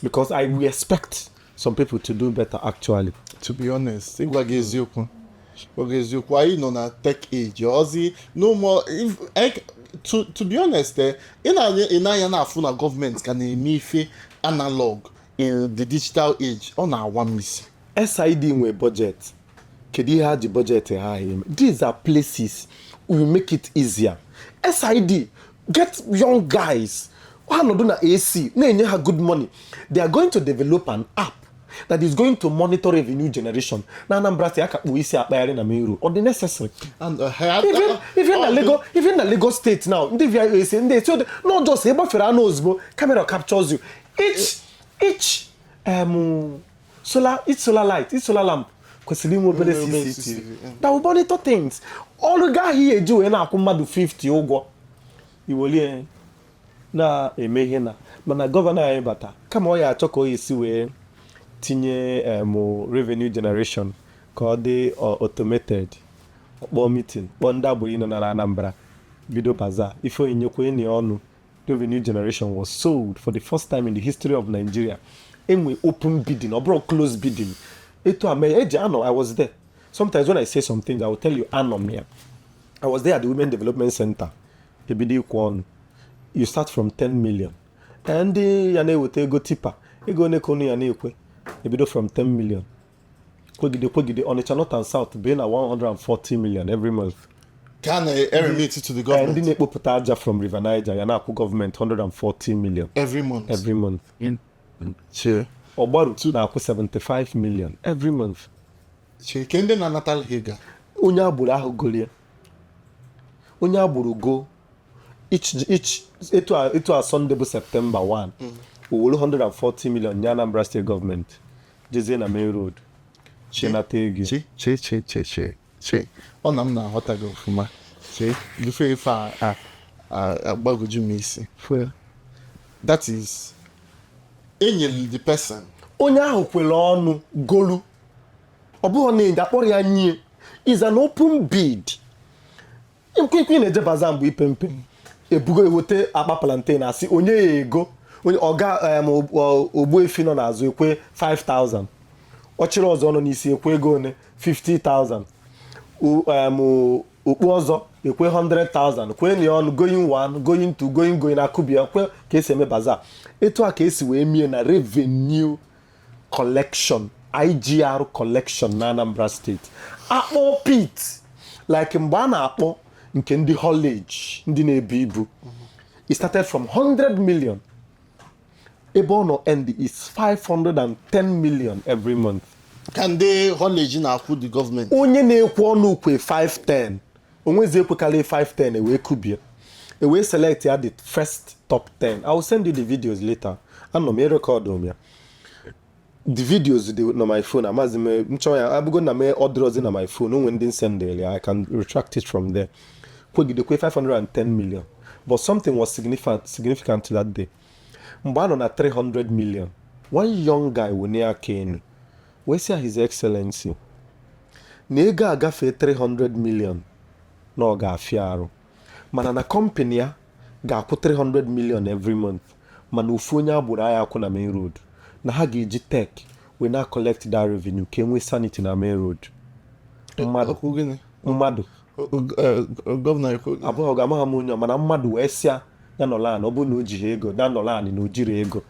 B: because I we expect some people to do better, actually.
A: To be honest, ịgwa gị eziokwu, ịgwa gị eziokwu, anyị nọ na tech age ozi, no more if, to be honest, ị na-anya na-afụ na gọọmenti ka na-eme ife analog in the digital age, ọ na-awa m isi.
B: SID nwe budget. Kedu ihe ha ji budget ha eme? These are places we make it easier. SID get young guys, ha nọdụ na AC, na-enye ha good money. They are going to develop an app that is going to monitor revenue generation na Anambra State. Aka kpuo isi akpagharị na main road, ọ dị necessary?
A: And
B: Even na Lagos, even na Lagos State now, ndị VIOC, ndị esi, not just ịgbafere anụ ozugbo, camera captures you. Each solar, each solar light, each solar lamp kwesịrị inwe obere
A: Obere
B: CCTV
A: CCTV, yeah.
B: that will monitor things. Ọrụ gị ahụ eji wee na-akwụ mmadụ 50 ụgwọ iwelie na-eme ihe na mana gọvanọ anyị bata, kama ọ ya achọ ka ọ esi wee tinye revenue generation ka ọ dị automated, kpọọ meeting, kpọọ ndị agboro nọ na Anambra, bido bazaar ife onyinye kwenye na ọnụ. Revenue generation was sold for the first time in the history of Nigeria. Enwe open bidding, ọ bụrụ close bidding etu a mee eji anọ. I was there. Sometimes when I say some things, I will tell you anọ m ya. I was there at the Women Development Center. Ebido ịkwụ ọnụ, you start from 10 million. Ee, ndị ya na-eweta ego tipper, ego one ka unu ya na-ekwe? Ebido from 10 million, kwegide kwegide, Onitsha North and South bee na 140 million every month.
A: Ka a na-eremit to the
B: Ee, ndị
A: government.
B: Na-ekpopụta aja from River Niger ya na-akwụ gọọmenti 140 million.
A: Every month?
B: Every month.
A: Chee.
B: Ọgbaru na-akwụ 75 million every month.
A: Chee, ke ndị na-anatala ha ego a?
B: Onye agboro ahụ golie, onye agboro go each etu a Sunday bụ September 1, o were 140 million nye Anambra State gọọmenti, jezie na main road chenata ego.
A: Chee, chee, chee, chee, chee, chee, ọ na m na-aghọta gị ọfụma. Chee, ife ife a agbagwoju m isi. That is, enyere the person.
B: Onye ahụ kwere ọnụ golu, ọ bụghị na enyi akpọrọ ya nye, is an open bid. Nkwekwe na-eje bazaar mgbe ipe mpe, ebugo eweta akpa plantain, asị onye ya ego, onye ọga ogbuefi nọ n'azụ ekwe 5000. Ọchịrị ọzọ nọ n'isi ekwe ego one? 50,000. Okpu ọzọ ekwe 100,000. Kwee na ya ọnụ, going one, going two, going going, akụbia kwe ka esi eme bazaar. Etu a ka esi wee mie na revenue collection, IGR collection na Anambra State. Akpọ pit like mgbe a na-akpọ nke ndị haulage, ndị na-ebu ibu, it started from 100 million. Ebe ọ nọ end is 510 million every month.
A: Ka ndị haulage na-akwụ the gọọmenti.
B: Onye na-ekwe ọnụ kwe 510, onwezi ekwekarị 510, ewee kubie, ewee select ya the first top 10. I will send you the videos later. Anọ m erekọdụ m ya, the videos dị na my phone. Amazi m nchọ ya abụgo na m ọdịrọzi na my phone. Onwe ndị sendịrị ya, I can retract it from there. Kwegidekwe 510 million, but something was significant that day. Mgbe a nọ na 300 million, one young guy wene aka enu wee sị ya, "His Excellency, na ego agafee 300 million na ọ ga-afịa arụ, mana na company ya ga-akwụ 300 million every month, mana ofu onye agboro agha akwụ na main road, na ha ga-eji tech wee na collect that revenue ka enwee sanity na main road." Mmadụ
A: Okwu gịnị?
B: Mmadụ.
A: Gọvanọ ekwu?
B: Abụghị ọga, amaghị m onye ọ, mana mmadụ wee sịa ya nọrọ anị. Ọ bụrụ na o jighị ego ya nọrọ anị, na o jiri ego,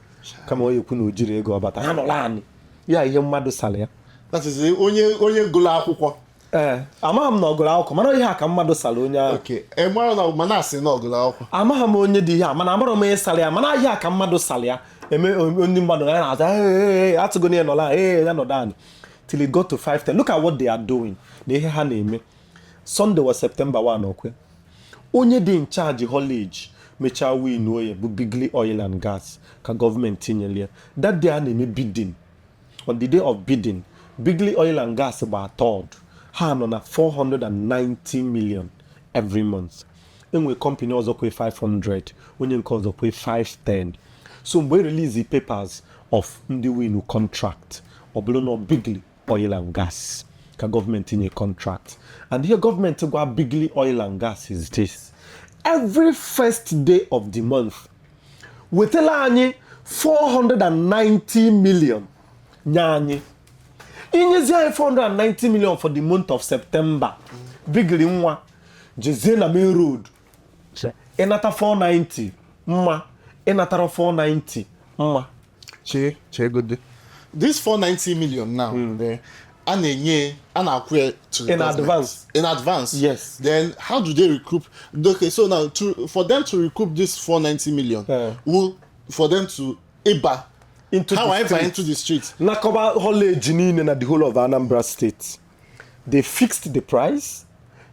B: kama ọ ekwu na o jiri ego, ọ bata ya nọrọ anị ya. Ihe mmadụ sara ya.
A: That is onye gụrụ akwụkwọ.
B: Ee, amaghị m na ọ gụrụ akwụkwọ, mana ihe a ka mmadụ sara onye ahụ.
A: Okay, ị mara na mana asị na ọ gụrụ akwụkwọ.
B: Amaghị m onye dị ihe a, mana amara m onye sara ya, mana ihe a ka mmadụ sara ya. Eme ndị mmadụ na ya na-aza, "Ee, ee, atụgo na ya nọrọ, ee, ya nọdụ anị," till it got to 510. Look at what they are doing na ihe ha na-eme. Sunday was September 1. Okwe onye dị in charge haulage mechaa win oye bụ Bigly Oil and Gas ka gọọmenti nyere ya. That day a na-eme bidding, on the day of bidding, Bigly Oil and Gas gba third. Ha nọ na 490 million every month. Enwe company ọzọ kwe 500, onye nke ọzọ kwe 510. So mgbe e release papers of ndị win contract, ọ bụrụ na Bigly Oil and Gas ka gọọmenti nye contract. And ihe gọọmenti gwa Bigly Oil and Gas is this: every first day of the month, wetala anyị 490 million, nye anyị, inyezi anyị 490 million for the month of September. Bigly nwa, jezie na main road ịnata 490 mma, ịnatara 490 mma.
A: Chee chee gode, this 490 million now there, a na-enye, a na-akwụ ya to the
B: In
A: government.
B: Advance.
A: In advance.
B: Yes.
A: Then how do they recoup? Okay, so now for them to recoup this 490 million, will for them to ịba
B: into
A: how
B: the
A: enter
B: street.
A: Into the street.
B: Nakọba haulage niile na the whole of Anambra State. They fixed the price,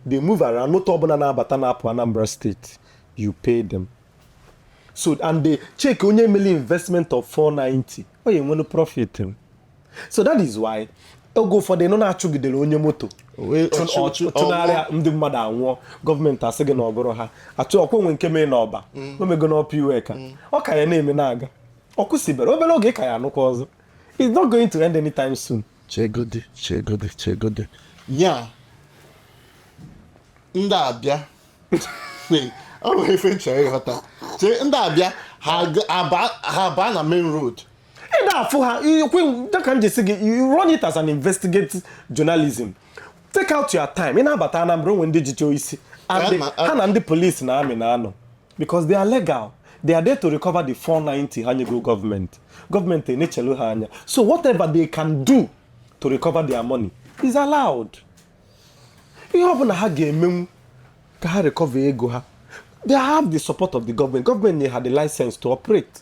B: they move around. Moto ọbụla na-abata na-apụ Anambra State, you pay them. So and they check onye mele investment of 490, ọ ya enwelu profit. So that is why oge ụfọdụ ịnụ na-achụgidere onye moto chụnarịa ndị mmadụ anwụọ, gọọmenti asị gị na ọ bụrụ ha achụ ọkwa. Onwe nke mee n'ọba omego n'ọpa iwe ka ọ ka ya na-eme na-aga, ọ kwụsịbere obere oge ka ya anụkwa ọzọ. It's not going to end anytime soon.
A: Chegode, chegode, chegode. Nya ndị abịa, ọ nwere ife nchọrọ ịghọta. Chee, ndị abịa ha baa na main road.
B: Ị na-afụ ha ikwe dịka m ji sị gị, you run it as an investigative journalism. Take out your time. Ị na-abata Anambra, onwe ndị jiche isi. And ha na ndị police na army na-anọ because they are legal. They are there to recover the 490 ha nyego gọọmenti. Gọọmenti enechelu ha anya. So whatever they can do to recover their money is allowed. Ihe ọbụla ha ga-emenwu ka ha recover ego ha, they have the support of the government. Government nye ha the license to operate.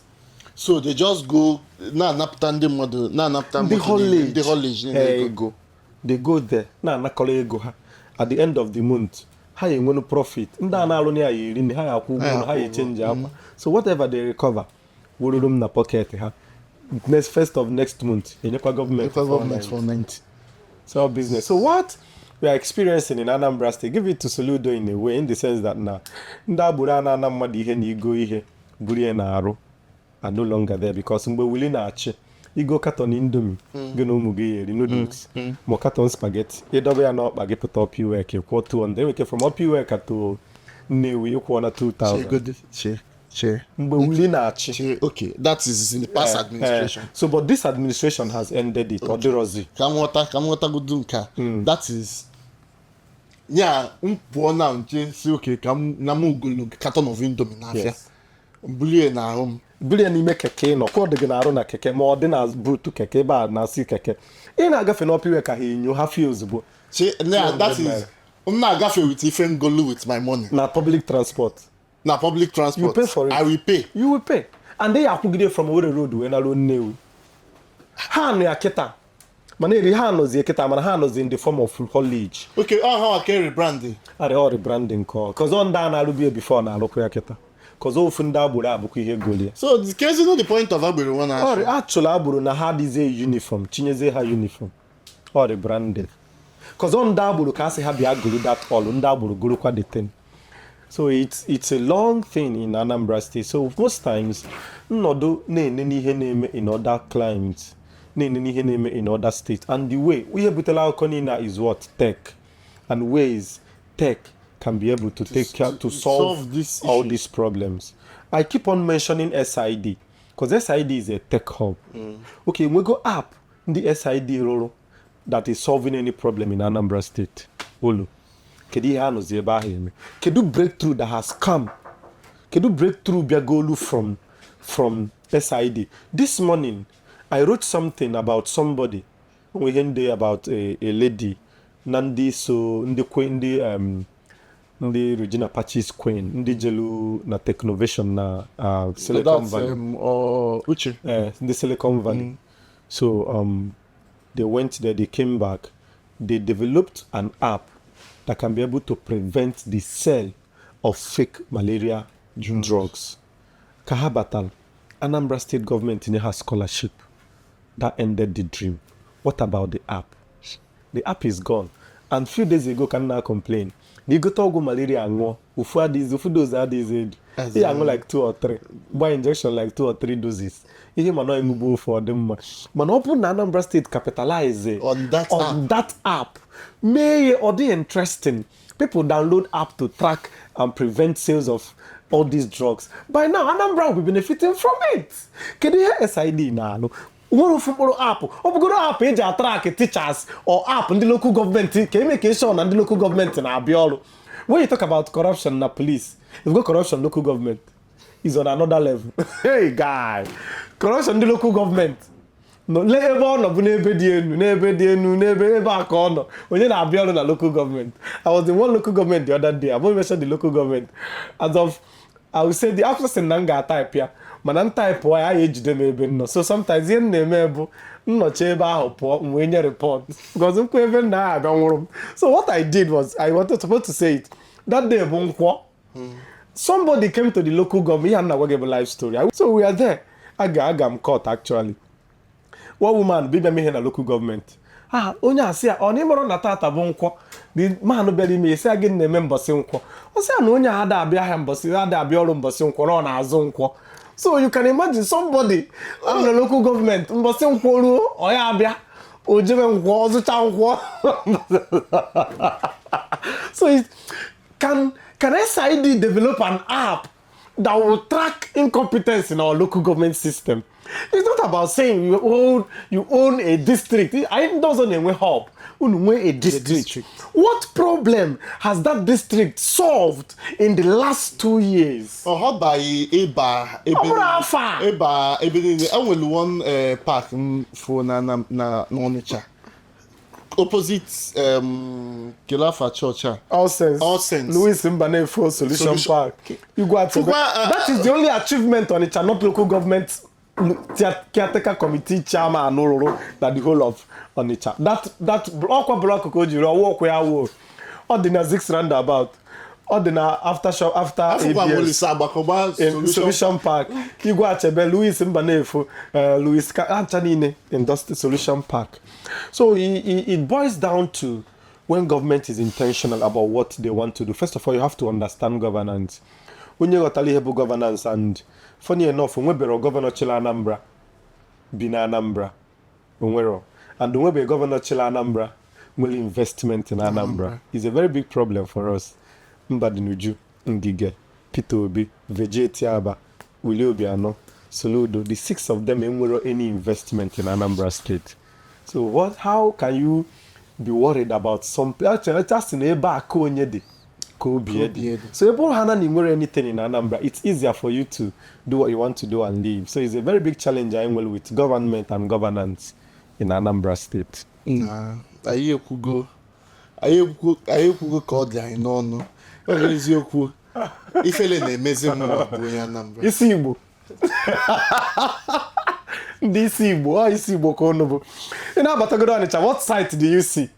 A: So they just go na-anapụta ndị mmadụ, na-anapụta
B: ndị
A: moto niile,
B: haulage.
A: Ndị haulage niile
B: Eh,
A: ego.
B: ego. They go there na-anakọrọ ego ha. At the end of the month, ha ya enwenu profit. Ndị a na-alụ na ya ya eri nri, ha ya akwụ ụgwọ ụlọ, ha ya echenji akwa. So whatever they recover wururu m na pocket ha. Next first of next month, enyekwa gọọmenti.
A: Nyekwa gọọmenti 490.
B: It's all business. So what we are experiencing in Anambra State, give it to Soludo in a way, in the sense that na ndị agboro a na-ana mmadụ ihe na igo ihe buru ya na-arụ are no longer there, because mgbe Willie na-achị, igo carton Indomie gị na ụmụ gị ya eri noodles ma carton spaghetti, ịdọba ya n'ọkpa gị pụta Upper Iweka, kwụọ 200. Enweke from Upper Iweka to Nnewi, ịkwụọ na 2000.
A: Chegode, chee. Che.
B: Mgbe Willie na-achị.
A: Che, okay, that is in the past administration.
B: So but this administration has ended it. Ọ dịrọzi.
A: Ka m ghọtagodu nke a. That is, ya m pụọ na nche si okay, ka m na m ugolo carton of Indomie n'afịa, bulie n'ahụ m.
B: Buru ya n'ime keke ị nọ, ka ọ dị gị na-arụ na keke, ma ọ dị na buutu keke ebe a na-asị keke ị na-agafe n'Upper Iweka, ha enyo ha fie ozugbo.
A: Che na that
B: 200
A: is
B: naira.
A: M na-agafe with ife ngolu with my money.
B: Na public transport.
A: Na public transport.
B: You pay for it.
A: I will pay.
B: You will pay, and they akwụgide from Owerri Road wee naruo Nnewi. Ha nọ ya kịta, mana eri ha nọzie kịta, mana ha nọzi in the form of haulage.
A: Okay, ọ ha ka rebrand.
B: Arịa ọ rebranding ka ọ cause ọ ndị a na-arụbi before na-arụkwa ya kịta, cause ofu ndị agboro abụkwa ihe golie.
A: So the case no, the point of agbero nwa na
B: Ọ achụrụ agboro na ha adịzie uniform, tinyezie ha uniform, ọ rebranded cause ọ ndị agboro ka a sị ha bịa goro that all ndị agboro gorokwa the thing. So it's a long thing in Anambra State. So most times nnọdụ na-ene n'ihe na-eme in other climes, na-ene n'ihe na-eme in other states, and the way ihe butere akụkọ niile a is what tech and ways tech can be able to take care to solve,
A: solve this
B: all
A: issue.
B: These problems. I keep on mentioning SID because SID is a tech hub. Okay, nwego app ndị SID rụrụ that is solving any problem in Anambra State? Olu, kedu ihe a nọzi ebe ahụ eme? Kedu breakthrough that has come? Kedu breakthrough bịagolu from SID? This morning I wrote something about somebody, onwe ihe ndị about a lady na ndị so ndị kwe ndị Regina Pacis Queen, ndị jelu na Technovation na Silicon
A: That's
B: Valley.
A: Uche.
B: The Silicon Valley. So they went there, they came back, they developed an app that can be able to prevent the sale of fake malaria drugs. Ka ha batara, Anambra State government nye ha scholarship. That ended the dream. What about the app? The app is gone. And few days ago, ka m na complain na igote ọgwụ malaria ṅụọ, ofu adịghịzi, ofu dose adịghịzi edu.
A: As
B: Ị aṅụ like two or three, gba injection like two or three doses, ihe mana ịṅụgbu ofu ọ dị mma. Mana ọ bụrụ na Anambra State capitalize
A: on that
B: on
A: app.
B: That app, mee ya ọ dị interesting, people download app to track and prevent sales of all these drugs, by now Anambra will be benefiting from it. Kedu ihe SID na-alụ? Nwere ofu mkpụrụ app, ọ bụgoro app eji atrack teachers or app ndị local government ka eme ka ensure na ndị local government na-abịa ọrụ. When you talk about corruption na police, if go corruption local government is on another level. Hey guy, corruption ndị local government nọ lee ebe ọ nọ bụ n'ebe dị elu, n'ebe dị elu, n'ebe ebe a ka ọ nọ. Onye na-abịa ọrụ na local government? I was in one local government the other day. I won't mention the local government. As of I will say the after sị na m ga-atype ya, mana m type ya, ya ejide m ebe m nọ. So sometimes ihe m na-eme bụ nnọchi ebe ahụ pụọ, m wee nye report because nkwu ebe m na abịa nwụrụ m. So what I did was, I wanted supposed to say it that day bụ nkwọ. Somebody came to the local government. Ihe a m na-agwa gị bụ life story. So we are there, aga m court actually. One woman bịbịa m ihe na local government. Ah, onye a sị ya, ọ na ịmụrụ na tata bụ nkwọ? The man bịara ime ya sị ya, gịnị na-eme mbọsị nkwọ? Ọ sị ya na onye a ada abịa ahịa mbọsị, ada abịa ọrụ mbọsị nkwọ, na ọ na-azụ nkwọ. So you can imagine somebody anọ na local government, mbọsị nkwọ ruo, ọ ya abịa, o jebe nkwọ, ọ zụcha nkwọ. So can SID develop an app that will track incompetence in our local government system? It's not about saying you own a district. I doesn't enwe hub. Unu nwee a district.
A: District.
B: What problem has that district solved in the last 2 years?
A: Ọ họbaghị ịba ebe
B: Ọ bụrụ afọ a.
A: Ịba ebe niile enwere one park m fụ na n'Ọnịcha, opposite Kelafa church a.
B: All Saints.
A: All Saints.
B: Louis Mbanefo Solution
A: Solution-
B: Park. Igwe Atebe.
A: Fụkwa,
B: That is the only achievement Onitsha North Local Government caretaker committee chairman rụrụ na the whole of Onitsha. That ọkwa block ka o jiri ọwụ ọkwa ya wuo. Ọ dị na Six Roundabout. Ọ dị na after shop after
A: Afụkwa
B: ABS.
A: Olise Agbakọba
B: In
A: Solution.
B: Solution Park. Igwe Achebe, Louis Mbanefo, Louis Ancha niile Industry Solution Park. So it boils down to when government is intentional about what they want to do. First of all, you have to understand governance. Onye ghọtara ihe bụ governance, and funny enough, onwebero gọvanọ chịrị Anambra bi na Anambra, onwero, and onwebe gọvanọ chịrị Anambra nwere investment in Anambra is a very big problem for us. Mbadinuju, Ngige, Peter Obi, Veje Etiaba. Willie Obiano, Soludo, the six of them enwero any investment in Anambra State. So what, how can you be worried about some? Just na ebe aka onye dị ka obi
A: Obi
B: dị.
A: dị.
B: So ebe ha na nwere anything in Anambra, it's easier for you to do what you want to do and leave. So it's a very big challenge I nwere with government and governance in Anambra State.
A: Na anyị ekwugo ka ọ dị anyị n'ọnụ. Ọ bụ eziokwu, ifele na-emezi m bụ onye Anambra.
B: Isi Igbo, ndị isi Igbo, ọ isi Igbo ka unu bụ. Ị na-abatagodo Ọnịcha, what site do you see?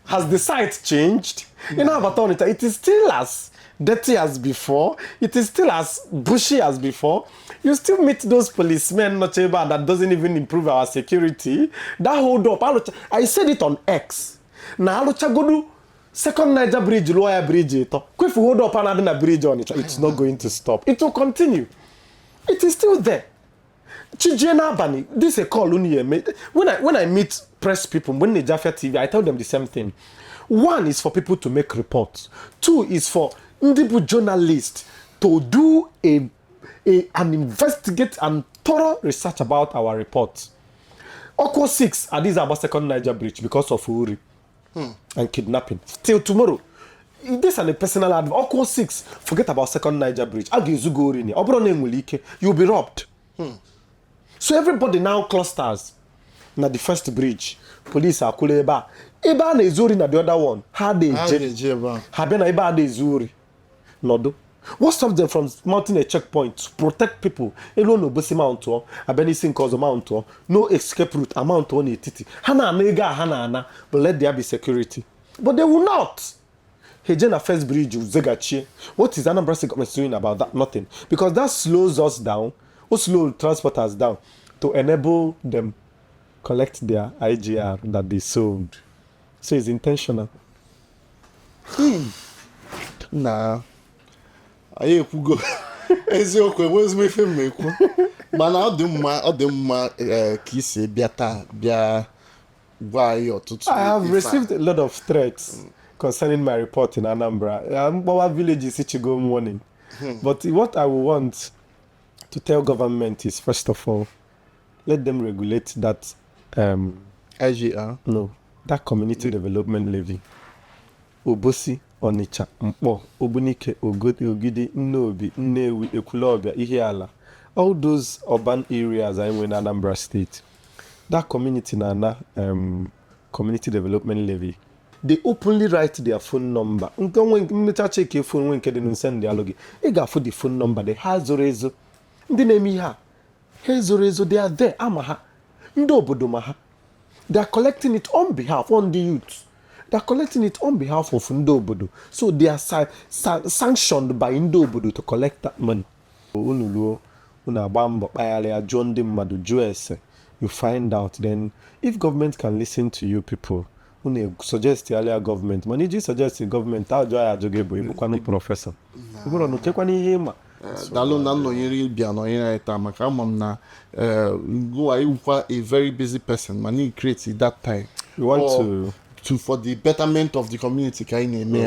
B: Has the site changed? Ị na-abata Ọnịcha, it is still as dirty as before. It is still as bushy as before. You still meet those policemen nọcha ebe a that doesn't even improve our security. That hold up alụcha, I said it on X, na alụchagodu Second Niger Bridge, lụọ ya bridge ịtọ kwefu, hold up a na-adị na bridge Ọnịcha, it's not going to stop. It will continue. It is still there. Chijie n'abalị, this a call unu ya eme. When I meet press people, when na-eje Afia TV, I tell them the same thing. One is for people to make reports. Two is for ndị bụ journalist to do a an investigate and thorough research about our report. Ọkụ 6 adịghị agba Second Niger Bridge because of ori and kidnapping till tomorrow. This and a personal advice: ọkụ 6, forget about Second Niger Bridge. A ga-ezugo ori na ọ bụrụ na enwere ike, you'll be robbed. So everybody now clusters na the first bridge. Police akwụrụ ebe a, ebe a na-ezu ori na the other one ha
A: Ha
B: na-eje.
A: ga-eje ebe a.
B: Ha bịa na ebe a na-ezu ori nọdụ. What stops them from mounting a checkpoint to protect people? Elu na Obosi mountụọ, abịa n'isi nke ọzọ mountụọ, no escape route, amountụọ n'etiti. Ha na-ana ego a ha na-ana, but let there be security. But they will not. Ha eje na first bridge zegachie. What is Anambra State government doing about that? Nothing, because that slows us down o, slow transporters down to enable them collect their IGR that they sold. So it's intentional.
A: Na anyị ekwugo eziokwu, enwezi m ife m ekwu, mana ọ dị mma ka isi bịa taa, bịa gwa anyị ọtụtụ
B: I have
A: ife a.
B: received a lot of threats concerning my report in Anambra. Mgbawa village is Ichigo warning. But what I will want to tell government is, first of all, let them regulate that,
A: IGR.
B: No, that community development levy. Obosi, Onitsha, Nkpor, Ogbunike, Ogidi, Nnobi, Nnewi, Ekwulobia, Ihiala, all those urban areas anyị nwere na Anambra State. That community na-ana community development levy. They openly write their phone number. Nke onwe mmecha check phone nwe nke dị nse ndị alụ gị. Ị ga-afụ the phone number dị ha zoro ezo. Ndị na-eme ihe a, ha ezoro ezo, they are there, ama ha. Ndị obodo ma ha. They are collecting it on behalf on the youth. They are collecting it on behalf of ndị obodo, so they are sanctioned by ndị obodo to collect that money. Unu ruo, unu agba mbọ kpagharịa, jụọ ndị mmadụ, jụọ ese, you find out. Then if government can listen to you people, unu suggest ya gọọmenti. Mana iji suggest gọọmenti, ajụ ya ajụ gị bụ ịbụkwanụ professor ịbụrụ na okekwana ihe ịma.
A: Daalụ na nnọnyere bịa nọnyere anyị taa, maka ama m na gụwa iwukwa a very busy person, mana ị create that time
B: We want to
A: to for the betterment of the community ka anyị na-eme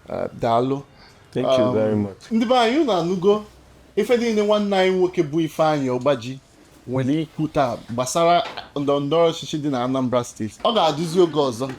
A: ya. Daalụ.
B: Thank you very much.
A: Ndị be anyị, unu anụgo ife niile nwanne anyị nwoke bụ Ifeanyị Ọgbaji nwere ikwu taa gbasara ndọrọndọrọ ọchịchị dị na Anambra Steeti. Ọ ga-adịzi oge ọzọ.